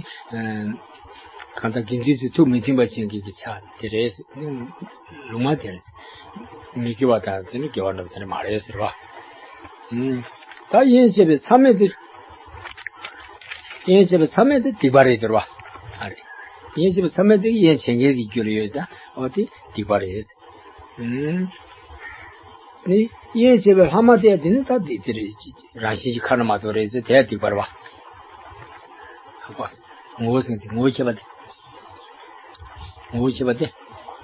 གང་ལྟར་དགེ་འདུན་ཚོའི་ཐུགས་མི་མཐུན་པ་ཅན་གྱི་གི་ཆ་དེ་རེད་ཟེར། ལུང་མ་དེ་རེད་ཟེར། མི་དགེ་བ་དང་དེ་ནི་དགེ་བ་འདྲ་བ་དེ་ནི་མ་རེད་ཟེར་བ། ད་དབྱེན་བྱེད་པའི་མཚམས་མེད་དེ། དབྱེན་བྱེད་པའི་མཚམས་མེད་དེ་སྡིག་པ་རེད་ཟེར་བ། ཨ་རེད། དབྱེན་བྱེད་པའི་མཚམས་མེད་དེ་དབྱེན་བྱེད་མཁན་གྱི་རྒྱུ་ལ་ཡོད་ཙང་འོ་དེ་སྡིག་པ་རེད། ནི། དབྱེན་བྱེད་པའི་ལྷག་མ་དེ་དེ་ནི་ད་དེ་དེ་རེད། རང་བཞིན་གྱིས་ཁ་ན་མ་ཐོ་རེད་ཟེར་དེ་སྡིག་པ་རེད་བ། ཧ་གོ། ངོ་བོ་ཟེར་དེ་ངོ་བོ་ཁྱད་པར་དེ། ངོ་བོ་ཁྱད་པར་དེ།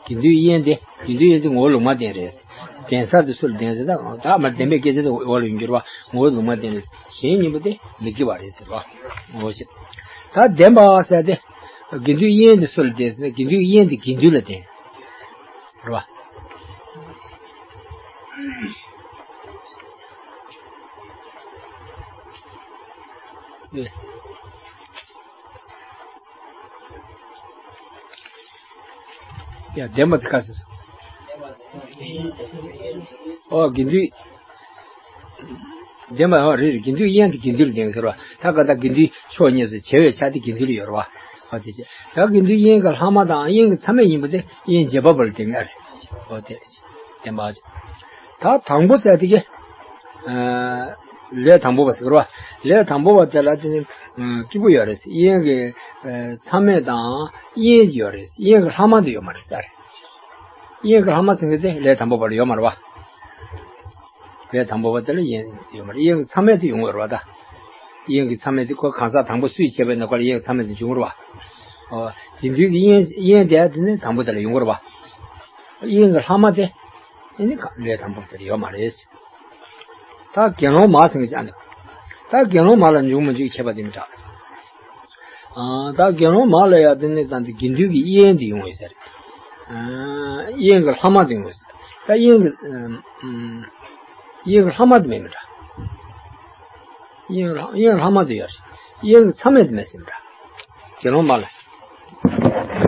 དགེ་འདུན་དབྱེན་དེ་དགེ་འདུན་དབྱེན་དེ་ངོ་བོ་ལུང་མ་བསྟན་རེད། ལྡན་ས་དེ་སུ་ལ་ལྡན་ཟེར་ད་ད་མ་ལྡན་པའི་སྐད་ཆ་དེ་འོག་ལ་ཡོང་འགྱུར་བ་ངོ་བོ་ལུང་མ་བསྟན་རེད། གཞན་གཉིས་པོ་དེ་མི་དགེ་བ་རེད་ཟེར་བ། ངོ་བོ་ཁྱད། ད་ལྡན་པ་ཟེར་དེ། དགེ་འདུན་དབྱེན་དེ་སུ་ལ་ལྡན་ཟེར་ན་དགེ་འདུན་དབྱེན་དེ་དགེ་འདུན་ལ་ལྡན། རེད་བ། ཡ་ལྡན་པ་དེ་ག་ཟེར། ཨོ་དགེ་འདུན། ལྡན་པ་ཨོ་རེད་རེད། དགེ་འདུན་དབྱེན་དེ་དགེ་འདུན་ལ་ལྡན་ཟེར་བ། ད་ག་ད་དགེ་འདུན་ཕྱོགས་གཉིས་སུ་བྱེ་བའི་ཆ་དེ་དགེ་འདུན་ལ་ཡོད་རེད་བ། ཨོ་དེ་བྱས་ད་དགེ་འདུན་དབྱེན་གྱི་ལྷག་མ་དང་དབྱེན་གྱི་མཚམས་མེད་ཡིན་པ་དེ་དབྱེན་བྱེད་པ་པོ་ལ་ལྡན་ངེས་རེད། ཨོ་དེ་ལྡན་པ། ད་དང་པོ་ཟེར་དེ་གི། ལས་དང་པོ་བ་ཟེར་བ། ལས་དང་པོ་བ་དེ་ལ་དེ་ནི་གཅིག་པུ་ཡོད་རེད། དབྱེན་གྱི་མཚམས་མེད་དང་དབྱེན་ཡོད་རེད། དབྱེན་གྱི་ལྷག་མ་དེ་ཡོད་མ་རེད་ཟེར། དབྱེན་གྱི་ལྷག་མ་ཟེར་མཁན་དེ་ལས་དང་པོ་བ་ལ་ཡོད་མ་རེད་བ། ལས་དང་པོ་བ་དེ་ལ་དབྱེན་ཡོད་མ་རེད། དབྱེན་གྱི་མཚམས་མེད་དུ་ཡོང་བ་རེད་བ་ད། དབྱེན་གྱི་མཚམས་མེད་དེ་ཁོ་གང་ཟག་དང་པོ་སུས་བྱས་པའི་ནང་ཁོ་ལ་དབྱེན་གྱི་མཚམས་མེད་དེ་འབྱུང་བར་བ། ཨོ། དེ་དུས་ཀྱི་དབྱེན་དབྱེན་དེ་དེ་ནི་དང་པོ་དེ་ལ་ཡོང་བར་བ། དབྱེན་གྱི་ལྷག་མ་དེ། དེ་ནི་ལས་དང་པོ་དེ་ལ་ཡོད་མ་རེད། ད་དགེ་སློང་མ་ཟེར་གྱི་ཅང་འདུག་ད་དགེ་སློང་མ་ལ་འབྱུང་མི་འཇུག་ཁྱད་པར་དེ་མི་འདྲ། ཨ། ད་དགེ་སློང་མ་ལ་ཡང་དེ་ནི་ད་འདི་དགེ་འདུན་གྱི་དབྱེན་དེ་ཡོང་བས་ཟེར། ཨ། དབྱེན་གྱི་ལྷག་མ་དེ་ཡོང་བས་ཟེར། ད་དབྱེན་གྱི་ཨམ། དབྱེན་གྱི་ལྷག་མ་དེ་མེད་མི་འདྲ། དབྱེན་ལྷག་དབྱེན་ལྷག་མ་དེ་ཡོད་རེད། དབྱེན་གྱི་མཚམས་མེད་དེ་མེད་ཟེར་འདྲ། དགེ་སློང་མ་ལ།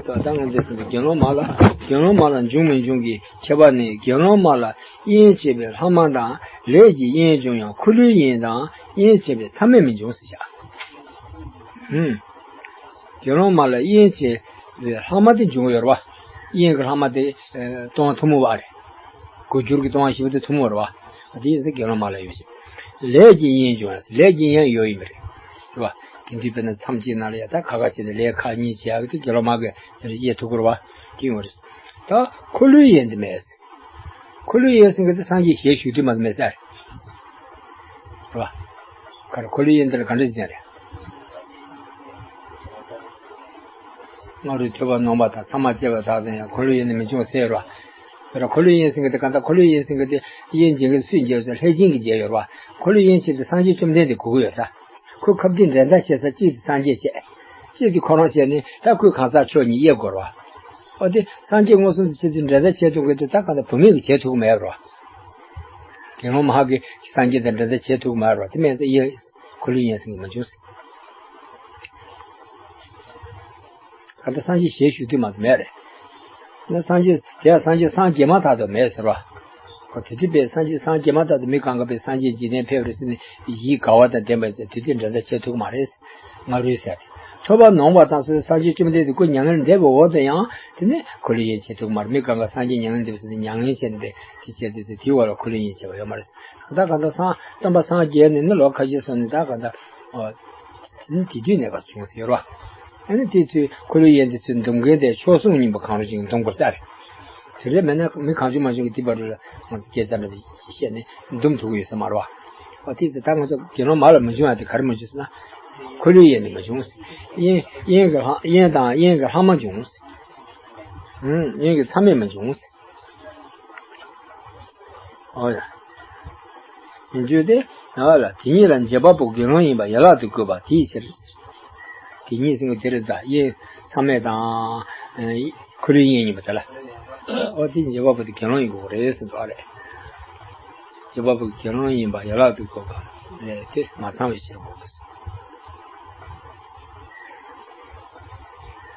ད་ལྟ་ང་ཚོས་ཟེར་དུས་དགེ་སློང་མ་ལ་དགེ་སློང་མ་ལ་འབྱུང་མི་འབྱུང་གི་ཁྱད་པར་ནི། དགེ་སློང་མ་ལ་དབྱེན་བྱས་པའི་ལྷག་མ་དང་ལས་ཀྱི་དབྱེན་འབྱུང་ཡང་འཁོར་ལོའི་དབྱེན་དང་དབྱེན་བྱས་པའི་མཚམས་མེད་མི་འབྱུང་ཟེར་བཞག་ཧུམ། དགེ་སློང་མ་ལ་དབྱེན་བྱས་པའི་ལྷག་མ་དེ་འབྱུང་ཡོད་རེད་བ། དབྱེན་གྱི་ལྷག་མ་དེ་ལྟུང་བ་ཐུན་མོང་བ་རེད། འགོ་འགྱུར་གྱི་ལྟུང་བ་བཞི་པོ་དེ་ཐུན་མོང་རེད་བ། དེ་ཡིན་ཙང་དགེ་སློང་མ་ལ་ཡོད་ཅིང་། ལས་ཀྱི་དབྱེན་འབྱུང་ཡང་ལས་ཀྱི་དབྱེན་ཡོད་ཡིན་པ་རེད། རེད་བ། དེ་དུས་དཔེར་ན་མཚམས་གཅིག་ནང་ལ་ཡ་ད་ཁ་ཁ་བྱས་ཏེ་ལས་ཁག་གཉིས་བྱེད་ཡག་གི་དེ་དགེ་སློང་མ་གིས་དེ་ལ་དབྱེ་ཐུབ་ཀྱི་རེད་བ། དེ་ཡོད་རེད། ད་འཁོར་ལོའི་དབྱེན་དེ་མེད། འཁོར་ལོའི་དབྱེན་ཟེར་མཁན་དེ་སངས་རྒྱས་ཞལ་བཞུགས་དུས་མ་གཏོགས་མེད་ས་རེད། རེད་བ། ག་རེ་འཁོར་ལོའི་དབྱེན་དེ་ལ་ག་འདྲ་ཟེར་རེད། སྔ་རོལ་ཐོས་པ་ནོངས་པ་དང་ཚད་མ་བཅད་པ་དག་དང་ཡང་འཁོར་ལོའི་དབྱེན་དེ་མི་འབྱུང་ཟེར་རོ། དེ་ལ་འཁོར་ལོའི་དབྱེན་ཟེར་མཁན་དེ་གང་ལྟར་འཁོར་ལོའི་དབྱེན་ཟེར་མཁན་དེ་དབྱེན་འབྱེད་མཁན་སུས་འབྱེད་ཟེར་ལྷས་བྱིན་གྱིས་འབྱེད་ཡོད་རོ། འཁོར་ལོའི་དབྱེན་བྱེད་དེ་སངས་རྒྱས་བཅོམ་ལྡན་འདས་དགོས་ཀྱི་ཡོད་ད། ཁོས་ཁ་བརྡའི་འགྲན་ཟླ་བྱེད་ས་གཅིག་དེ་སངས་རྒྱས་བྱས། གཅིག་དེ་ཁོ་རང་བྱས་ནས་ད་ཁོས་གང་ཟག་ཕྱོགས་གཉིས་དབྱེ་དགོས་རོ། ཨོ་དེ་སངས་རྒྱས་མངོན་སུམ་དུ་བྱེད་དུས་འགྲན་ཟླ་བྱེད་ཐུབ་མཁན་དེ་ད་གང་ལྟར་བུད་མེད་ཀྱིས་བྱེད་ཐུབ་ཀྱི་མེད་རོ། དགེ་སློང་མ་གིས་སངས་རྒྱས་དང་འགྲན་ཟླ་བྱེད་ཐུབ་ཀྱི་མ་རེད་བ། དེ་མིན་ཙང་དབྱེན་འཁོར་ལོའི་དབྱེན་ཟེར་མཁན་མ་བྱུང་ཟེར། ད་ལྟ་སངས་རྒྱས་ཞལ་བཞུགས་དུས་མ་གཏོགས་མེད་རེད། ན་སངས་རྒྱས་དེ་ཡང་སངས་རྒྱས་སངས་རྒྱས་མ་ཐག་ཏུ་མེད་ཟེར་བ། ཁོ་དེ་དུས་པས་སངས་རྒྱས་སངས་རྒྱས་མ་ཐག་ཏུ་མི་གང་ག་པས་སངས་རྒྱས་འཇིག་རྟེན་ཕེབས་རེད་ཟེར་ནས་ཡིད་དགའ་བ་དང་ལྡན་པ་ཟེར་དེ་དུས་འགྲན་ཟླ་བྱེད་ཐུབ་མ་རེད། སྔ་རོལ་ཟེར་ཏེ། ཐོས་པ་ནོངས་པ་དང་སོ་སོའི་སངས་རྒྱས་བཅོམ་ལྡན་འདས་སྐུ་མྱ་ངན་འདས་པའི་འོག་ཏུ་ཡང་དེ་ནས་འཁོར་ལོའི་དབྱེན་བྱེད་ཐུབ་མ་རེད། མི་གང་ག་སངས་རྒྱས་མྱ་ངན་འདས་པ་ཟེར་ནས་མྱ་ངན་བྱས་ནས་དེ་བྱས་ཏེ་དེ་དེའི་འོག་ལ་འཁོར་ལོའི་དབྱེན་བྱས་པ་ཡོད་མ་རེད། ད་གང་ལྟར་སངས་སྟོན་པ་སངས་རྒྱས་ནས་ནི་ལོ་ཁ་ཤས་སོང་ནས་ད་གང་ལྟར། ཨོ། དེ་ནི་དེ་དུས་གནས་པ་བྱུང་ཟེར་བ། ཨ་ནི་དེ་ཚོའི་འཁོར་ལོའི་དབྱེན་དེ་ཚོའི་འདུམ་མཁན་དེ་མཆོག་ཟུང་སྙིང་པོ་གང་རུང་ཞིག་གིས་འདུམ་དགོས་ས་རེད། དེ་འདྲ་མེད་ན་མི་གང་བྱུང་མ་བྱུང་གི་དེ་བར་ལ་ང་ཚོ་སྐད་ཆ་འདྲ་བཤད་ནས་འདུམ་ཐུབ་ཀྱི་ཡོད་ས་མ་རེད་བ། ཨོ་དེ་ཚོ་ད་ང་ཚོ་དགེ་སློང་མ་ལ་མི་འབྱུང་བ་དེ་ག་རེ་མི་འབྱུང་ཟེར་ན། འཁོར་ལོའི་དབྱེན་དེ་མི་འབྱུང་ཟེར། དབྱེན་དབྱེན་གྱི་ལྷག་དབྱེན་དང་དབྱེན་གྱི་ལྷག་མ་འབྱུང་ཟེར། ཨུམ། དབྱེན་གྱི་མཚམས་མེད་མི་འབྱུང་ཟེར། ཨོ་ཡ། ཡིན་རྒྱུ་དེ། ཨ་ལ་དེ་ཉིད་ལ་འབྱེད་པ་པོ་དགེ་སློང་ཡིན་པ་ཡན་ལག་ཏུ་བཀོད་པ་དེའི་ཕྱིར། དེ་ཉིད་ཟེར་གྱི་དེ་རེད་ད། དབྱེན་མཚམས་མེད་དང་། ཨེ། འཁོར་ལོའི་དབྱེན་ཡིན་པ་དེ་ལ། ཨོ་དེ་འབྱེད་པ་པོ་དེ་དགེ་སློང་ཡིན་དགོས་རེད་ཟེར་འདུག་ཨ་རེད། འབྱེད་པ་པོ་དགེ་སློང་ཡིན་པ་ཡན་ལག་ཏུ་བཀོད་པ་ལས་དེ་མ་ཚང་བའི་ཕྱིར་དགོས།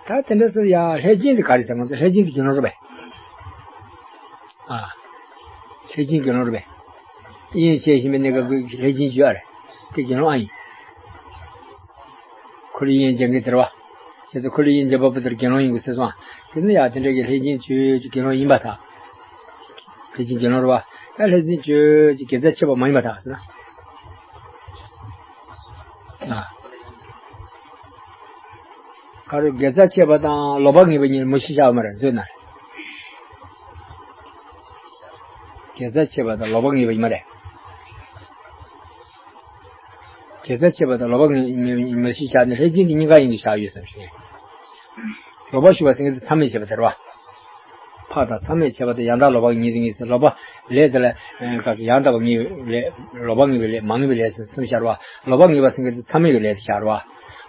ད་དེ་འདྲ་ཟེར་ཡ་ལྷས་བྱིན་དེ་ག་རེ་ཟེར་ང་ཚོ་ལྷས་བྱིན་དེ་དགེ་སློང་རེད་པས། ཨ། ལྷས་བྱིན་དགེ་སློང་རེད་པས། དབྱེན་བྱེད་བཞིན་པའི་གནས་སྐབས་ཀྱི་ལྷས་བྱིན་བརྗོད་ཨ་རེད། དེ་དགེ་སློང་ཨ་ཡིན། འཁོར་ལོའི་དབྱེན་འབྱེད་མཁན་དེ་རེད་བ། བྱས་ཙང་འཁོར་ལོའི་དབྱེན་འབྱེད་པ་པོ་དེར་དགེ་སློང་ཡིན་དགོས་ཟེར་སོང་ཨ། དེ་ནི་ཡ་དེ་འདྲ་གི་ལྷས་བྱིན་བརྗོད་ཀྱི་དགེ་སློང་ཡིན་པར་ཐལ། ལྷས་བྱིན་དགེ་སློང་རེད་བ། ད་ལྷས་བྱིན་བརྗོད་ཀྱི་དགེ་རྩ་ཆེ་བ་མ་ཡིན་པར་ཐལ་ཟེར་ན། ཨ། ག་རེ་དགེ་རྩ་ཆེ་བ་དང་ལོག་པར་ངེས་པ་གཉིས་ལ་མུ་བཞི་བཞག་ཡོད་མ་རེད་མཛོད་ན། དགེ་རྩ་ཆེ་བ་དང་ལོག་པར་ངེས་པ་ཡིན་མ་རེད། དགེ་རྩ་ཆེ་བ་དང་ལོག་པར་ངེས་ངེས་མུ་བཞི་བཞག་ནས་ལྷས་བྱིན་གྱི་གཉིས་ཀ་ཡིན་དུ་བཞག་ཡོད་བསམ་ཞིག་ནས། ལོག་པར་ཞུགས་པ་ཟེར་མཁན་དེ་མཚམས་མེད་བྱེད་པ་དེ་རེད་བ། ཕར་དང་མཚམས་མེད་བྱེད་པ་དེ་ཡང་དག་ལོག་པ་གཉིས་སུ་ངེས་ཟེར། ལོག་པ་ལས་དེ་ལ་ཨ་ག་ཚོད་ཡང་དག་པ་ངེས་པའི་ལས། ལོག་པ་ངེས་པའི་ལས། མ་ངེས་པའི་ལས་ཟེར་གསུམ་ཤར་བ། ལོག་པ་ངེས་པ་ཟེར་མཁན་དེ་མཚམས་མེད་ཀྱི་ལས་དེ་ཤར་བ།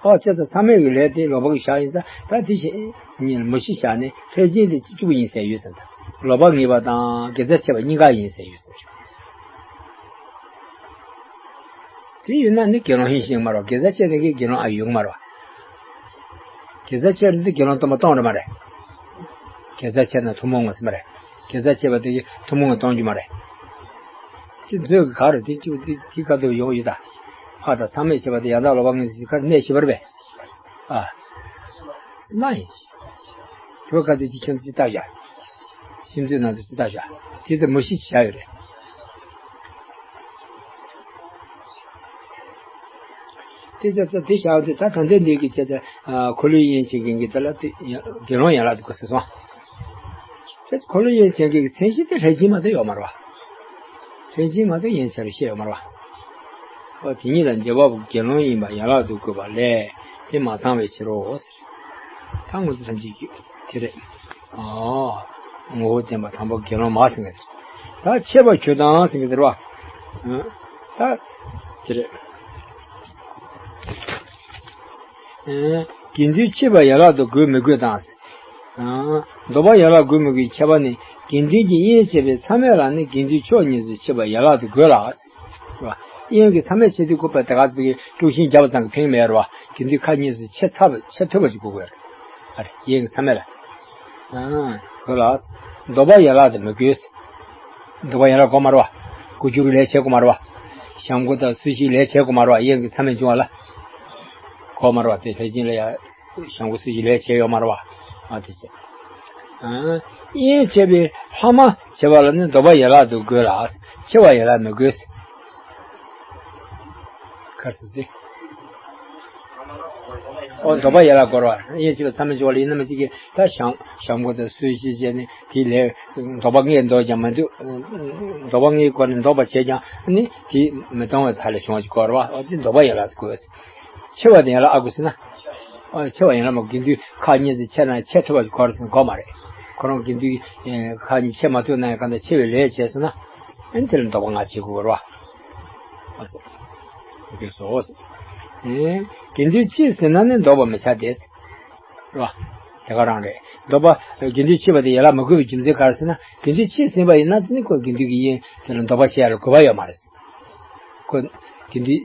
ཨོ་བྱས་ཙང་མཚམས་མེད་ཀྱི་ལས་དེ་ལོག་པ་གི་བཞག་ཡིན་ཙང་ད་དེ་བཞིན་ཉིད་མུ་བཞི་བཞག་ནས་ལྷས་བྱིན་དེ་གཅིག་པུ་ཡིན་ཟེར་ཡོད་ཟེར། ད་ལོག་པ་ངེས་པ་དང་དགེ་རྩ་ཆེ་བ་གཉིས་ཀ་ཡིན་ཟེར་ཡོད་ཟེར། དེ་ཡིན་ན་ནི་དགེ་སློང་ཡིན་ཞིང་མ་རེད། དགེ་རྩ་ཆེ་ནི་གི་དགེ་སློང་ཨ་ཡོང་མ་རེད། དགེ་རྩ་ཆེ་རེད་དེ་དགེ་སློང་སྟོང་པ་སྟོང་རེད་མ་རེད། དགེ་རྩ་ཆེ་ན་ཐུན་མོང་ངོ་ཟེར་མ་རེད། དགེ་རྩ་ཆེ་བ་དེ་ཐུན་མོང་ངོ་སྟོང་རྒྱུ་མ་རེད། དེ་མཛོད་ཀྱི་ག་རེ་དེ་གཅིག་དེ་དེ་ག་དུ་ཡོང་ཡོད་ད། ཕར་དང་མཚམས་མེད་བྱེད་པ་དེ་ཡང་དག་ལོག་པ་ངེས་ཟེར་ག་རེ་གནས་བཞི་པར་བས། ཨ། སྲིད་མ་ཡིན། དེ་བ་ག་དུ་ཅི་ཁྱེད་ཚོ་ཅི་ལྟ་བཞག་ཤིང་ཚོའི་ནང་དུ་ཅི་ལྟ་བཞག་དེ་ལྟར་མུ་བཞི་ཅི་བྱ་ཡོད་རེད། དེ་ཚོ་ཚོ་དེ་བཞག་དེ་ད་ད་ལྟའི་འདི་གི་ཆེད་དུ་འཁོར་ལོའི་དབྱེན་བྱེད་མཁན་གྱི་དེ་ལ་དེ་དགེ་སློང་ཡན་ལག་དེ་གོ་ཟེར་སོང་། དེ་འཁོར་ལོའི་དབྱེན་བྱེད་མཁན་གྱི་མཚན་གཞི་དེ་ལྷས་བྱིན་མ་གཏོགས་ཡོད་མ་རེད་བ། ལྷས་བྱིན་མ་གཏོགས་དབྱེན་བྱེད་རུ་བཤད་ཡོད་མ་རེད་བ། ཨོ་དེ་ཉིད་ལ་འཇལ་བ་པོ་དགེ་སློང་ཡིན་པ་ཡན་ལག་ཏུ་དགོས་པ་ལས་དེ་མ་ཚང་བའི་ཕྱིར་རོ། ད་ངོ་ཚ་ཐམས་ཅད་ཀྱི་དེ་རེད། ཨོ། ངོ་བོ་བསྟན་པ་དང་པོ་དགེ་སློང་མ་ཟེར་གི་རེད། ད་ཆད་པ་གྱུར་དང་ཟེར་གི་རེད་བ། ཨ། ད་དེ་རེད། ཨ། དགེ་འདུན་ཆད་པ་ཡན་ལག་ཏུ་དགོས་མི་དགོས་དང་། ཨ། འདོགས་པ་ཡན་ལག་དགོས་མི་དགོས་ཁྱད་པར་ནི་དགེ་འདུན་གྱི་དབྱེན་བྱས་པའི་མཚམས་མེད་ལ་ནི་དགེ་འདུན་ཕྱོགས་གཉིས་སུ་ཕྱེ་བ་ཡན་ལག་ཏུ་དགོས་ལ། རེད་བ། དབྱེན་གྱི་མཚམས་མེད་བྱེད་དུས་དགོས་པ་དེ་ག་ཚོད་ཀྱི་དཀྲུག་ཤིང་བརྒྱབ་པ་ཙམ་གྱིས་ཕན་གྱི་མེད་རེད་བ། དགེ་འདུན་ཁག་གཉིས་སུ་ཕྱེ་ཚར་བ་ཕྱེ་ཐུབ་པ་ཞིག་དགོས་དགོས་རེད། ཨ་རེ་དབྱེན་གྱི་མཚམས་མེད་ལ། ཨ། དགོས་ལ། འདོགས་པ་ཡན་ལག་དེ་མི་དགོས། འདོགས་པ་ཡན་ལག་དགོས་མ་རེད་བ། དགུ་བཅུ་རུ་ལས་བྱེད་དགོས་མ་རེད་བ། བྱམས་སྒོ་དང་སུ་ཞིག་ལས་བྱེད་དགོས་མ་རེད་བ། དབྱེན་གྱི་མཚམས་མེད་འབྱུང་བ་ལ། དགོས་མ་རེད་བ་དེ་ལྷས་སྦྱིན་ལ་ཡ། བྱང་བུ་སུ་ཞིག་ལས་བྱས་ཡོད་མ་རེད་བ། ཨ་དེ་བྱས། ཨ། དབྱེན་བྱས་པའི་ལྷག་མ་བྱེད་པ་ལ་ནི་འདོགས་པ་ཡན་ལག་ཏུ་དགོས་ལ། ཕྱེ་བ་ཡན་ལག་མི་དགོས། ག་རེ་ཟེར་ཏེ། ཨོ་འདོགས་པ་ཡན་ལག་དགོས་རེད་བ། དབྱེན་བྱས་པའི་མཚམས་མེད་འབྱུང་བ་ལ་ཡིན་ན་མི་ཞིག་གིས་ད་བྱང་བྱང་བུ་དང་སུ་ཞིག་བྱས་ནས་དེ་ལས་འདོགས་པ་ལྔས་འདོགས་ཀྱང་མི་འདུག་འདོགས་པ་ལྔའི་སྒོ་ནས་འདོགས་པ་བྱས་ཀྱང་ནི་དེ་མི་གཏོང་བའི་མཐའ་ལ་བྱུང་བ་ཞིག་དགོས་རེད་བ། ཨོ་དེ་འདོགས་པ་ཡན་ལག་ཏུ་དགོས། ཕྱེ་བ་དེ་ཡན་ལག་ཨ་དགོས་ཟེར་ན། ཨ་ཕྱེ་བ་ཡན་ལག་མ་དགེ་འདུན་ཁག་གཉིས་སུ་ཕྱེ་ན་ཕྱེ་ཐུབ་པ་ཞིག་དགོས་རེད་ཟེར་ན་དགོས་མ་རེད། ཁོ་རང་དགེ་འདུན་ཁག་གཉིས་ཕྱེ་མ་ཐུབ་ན་ཡང་གང་ལྟར་ཕྱེ་བའི་ལས་བྱས་སོང་ན། ཨ་ནི་དེ་ལ་འདོགས་པ་ལྔ་བྱེད་དགོས་རེད་བ། ཨ་ཟེར། དགེ་འདུན་ཕྱེ་ཟིན་ན་ནི་འདོགས་པ་མི་བྱ་སྟེ། རེད་བ། དེ་ག་རང་རེད། འདོགས་པ་དགེ་འདུན་ཕྱེ་བ་དེ་ཡན་ལག་མི་དགོས་པའི་རྒྱུ་མཚན་ག་རེ་ཟེར་ན་དགེ་འདུན་ཕྱེ་ཟིན་པ་ཡིན་ན་དེ་ནི་ཁོ་དགེ་འདུན་གྱི་དབྱེན་དེ་ལ་འདོགས་པ་བྱེད་ཡ་ལ་དགོས་པ་ཡོད་མ་རེད། ཁོ་དགེ་འདུན།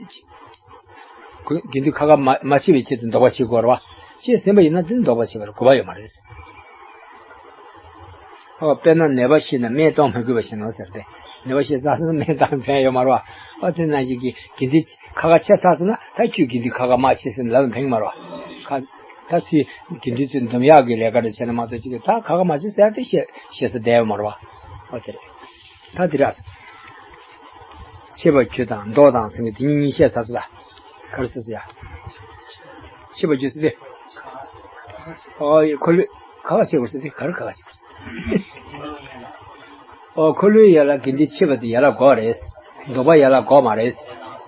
ཁོ་དགེ་འདུན་ཁ་ཁ་མ་མ་ཕྱེ་བའི་ཆེད་དུ་འདོགས་པ་བྱེད་དགོས་རེད་བ། ཕྱེ་ཟིན་པ་ཡིན་ན་དེ་ནི་འདོགས་པ་བྱེད་པར་དགོས་པ་ཡོད་མ་རེད། ཨོ་དཔེར་ན་ནད་པ་ཤི་ན་སྨན་གཏོང་མི་དགོས་པ་བཞིན་ནོ་ཟེར་ཏེ། ནད་པ་ཤི་ས་སོང་ན་སྨན་གཏོང་ཕན་ཡོད་མ་རེད་བ། ཨོ་དེ་ནང་བཞིན་གྱི་དགེ་འདུན་ཁ་ཁ་ཕྱེ་ཚར་སོང་ན་ད་ཁྱོད་དགེ་འདུན་ཁ་ཁ་མ་ཕྱེ་ཟིན་ལབ་ཕན་གྱི་མ་རེད་བ། ཁ་ད་ཚུལ་དགེ་འདུན་ཚོས་འདུམ་ཡག་གི་ལས་ཀ་རེ་བྱས་ན་མ་གཏོགས་ཅི་གི་ད་ཁ་ཁ་མ་ཕྱེ་ཟེར་ཏེ་ཤེས་ཤེས་ས་བསྡད་ཡོད་མ་རེད་བ། ཨོ་དེ་རེད། ད་དེ་རེད། ཕྱེ་བ་གྱུར་དང་འདོགས་དང་ཟེར་མཁན་དེ་གཉིས་གཉིས་བཤད་ཚར་སོང་ལ། ག་རེ་ཟེར་སོང་ཡ། ཕྱེ་བ་གྱུར་ཟེར་ཏེ། ཨོ་ཡ་འཁོར་ལོས་ག་ག་བྱེད་དགོས་ཟེར་ཏེ་ག་རེ་ག་ག་བྱེད་དགོས་ཟེར། ཨོ་འཁོར་ལོའི་ཡན་ལག་དགེ་འདུན་ཕྱེ་བ་དེ་ཡན་ལག་དགོས་རེད། འདོགས་པ་ཡན་ལག་དགོས་མ་རེད།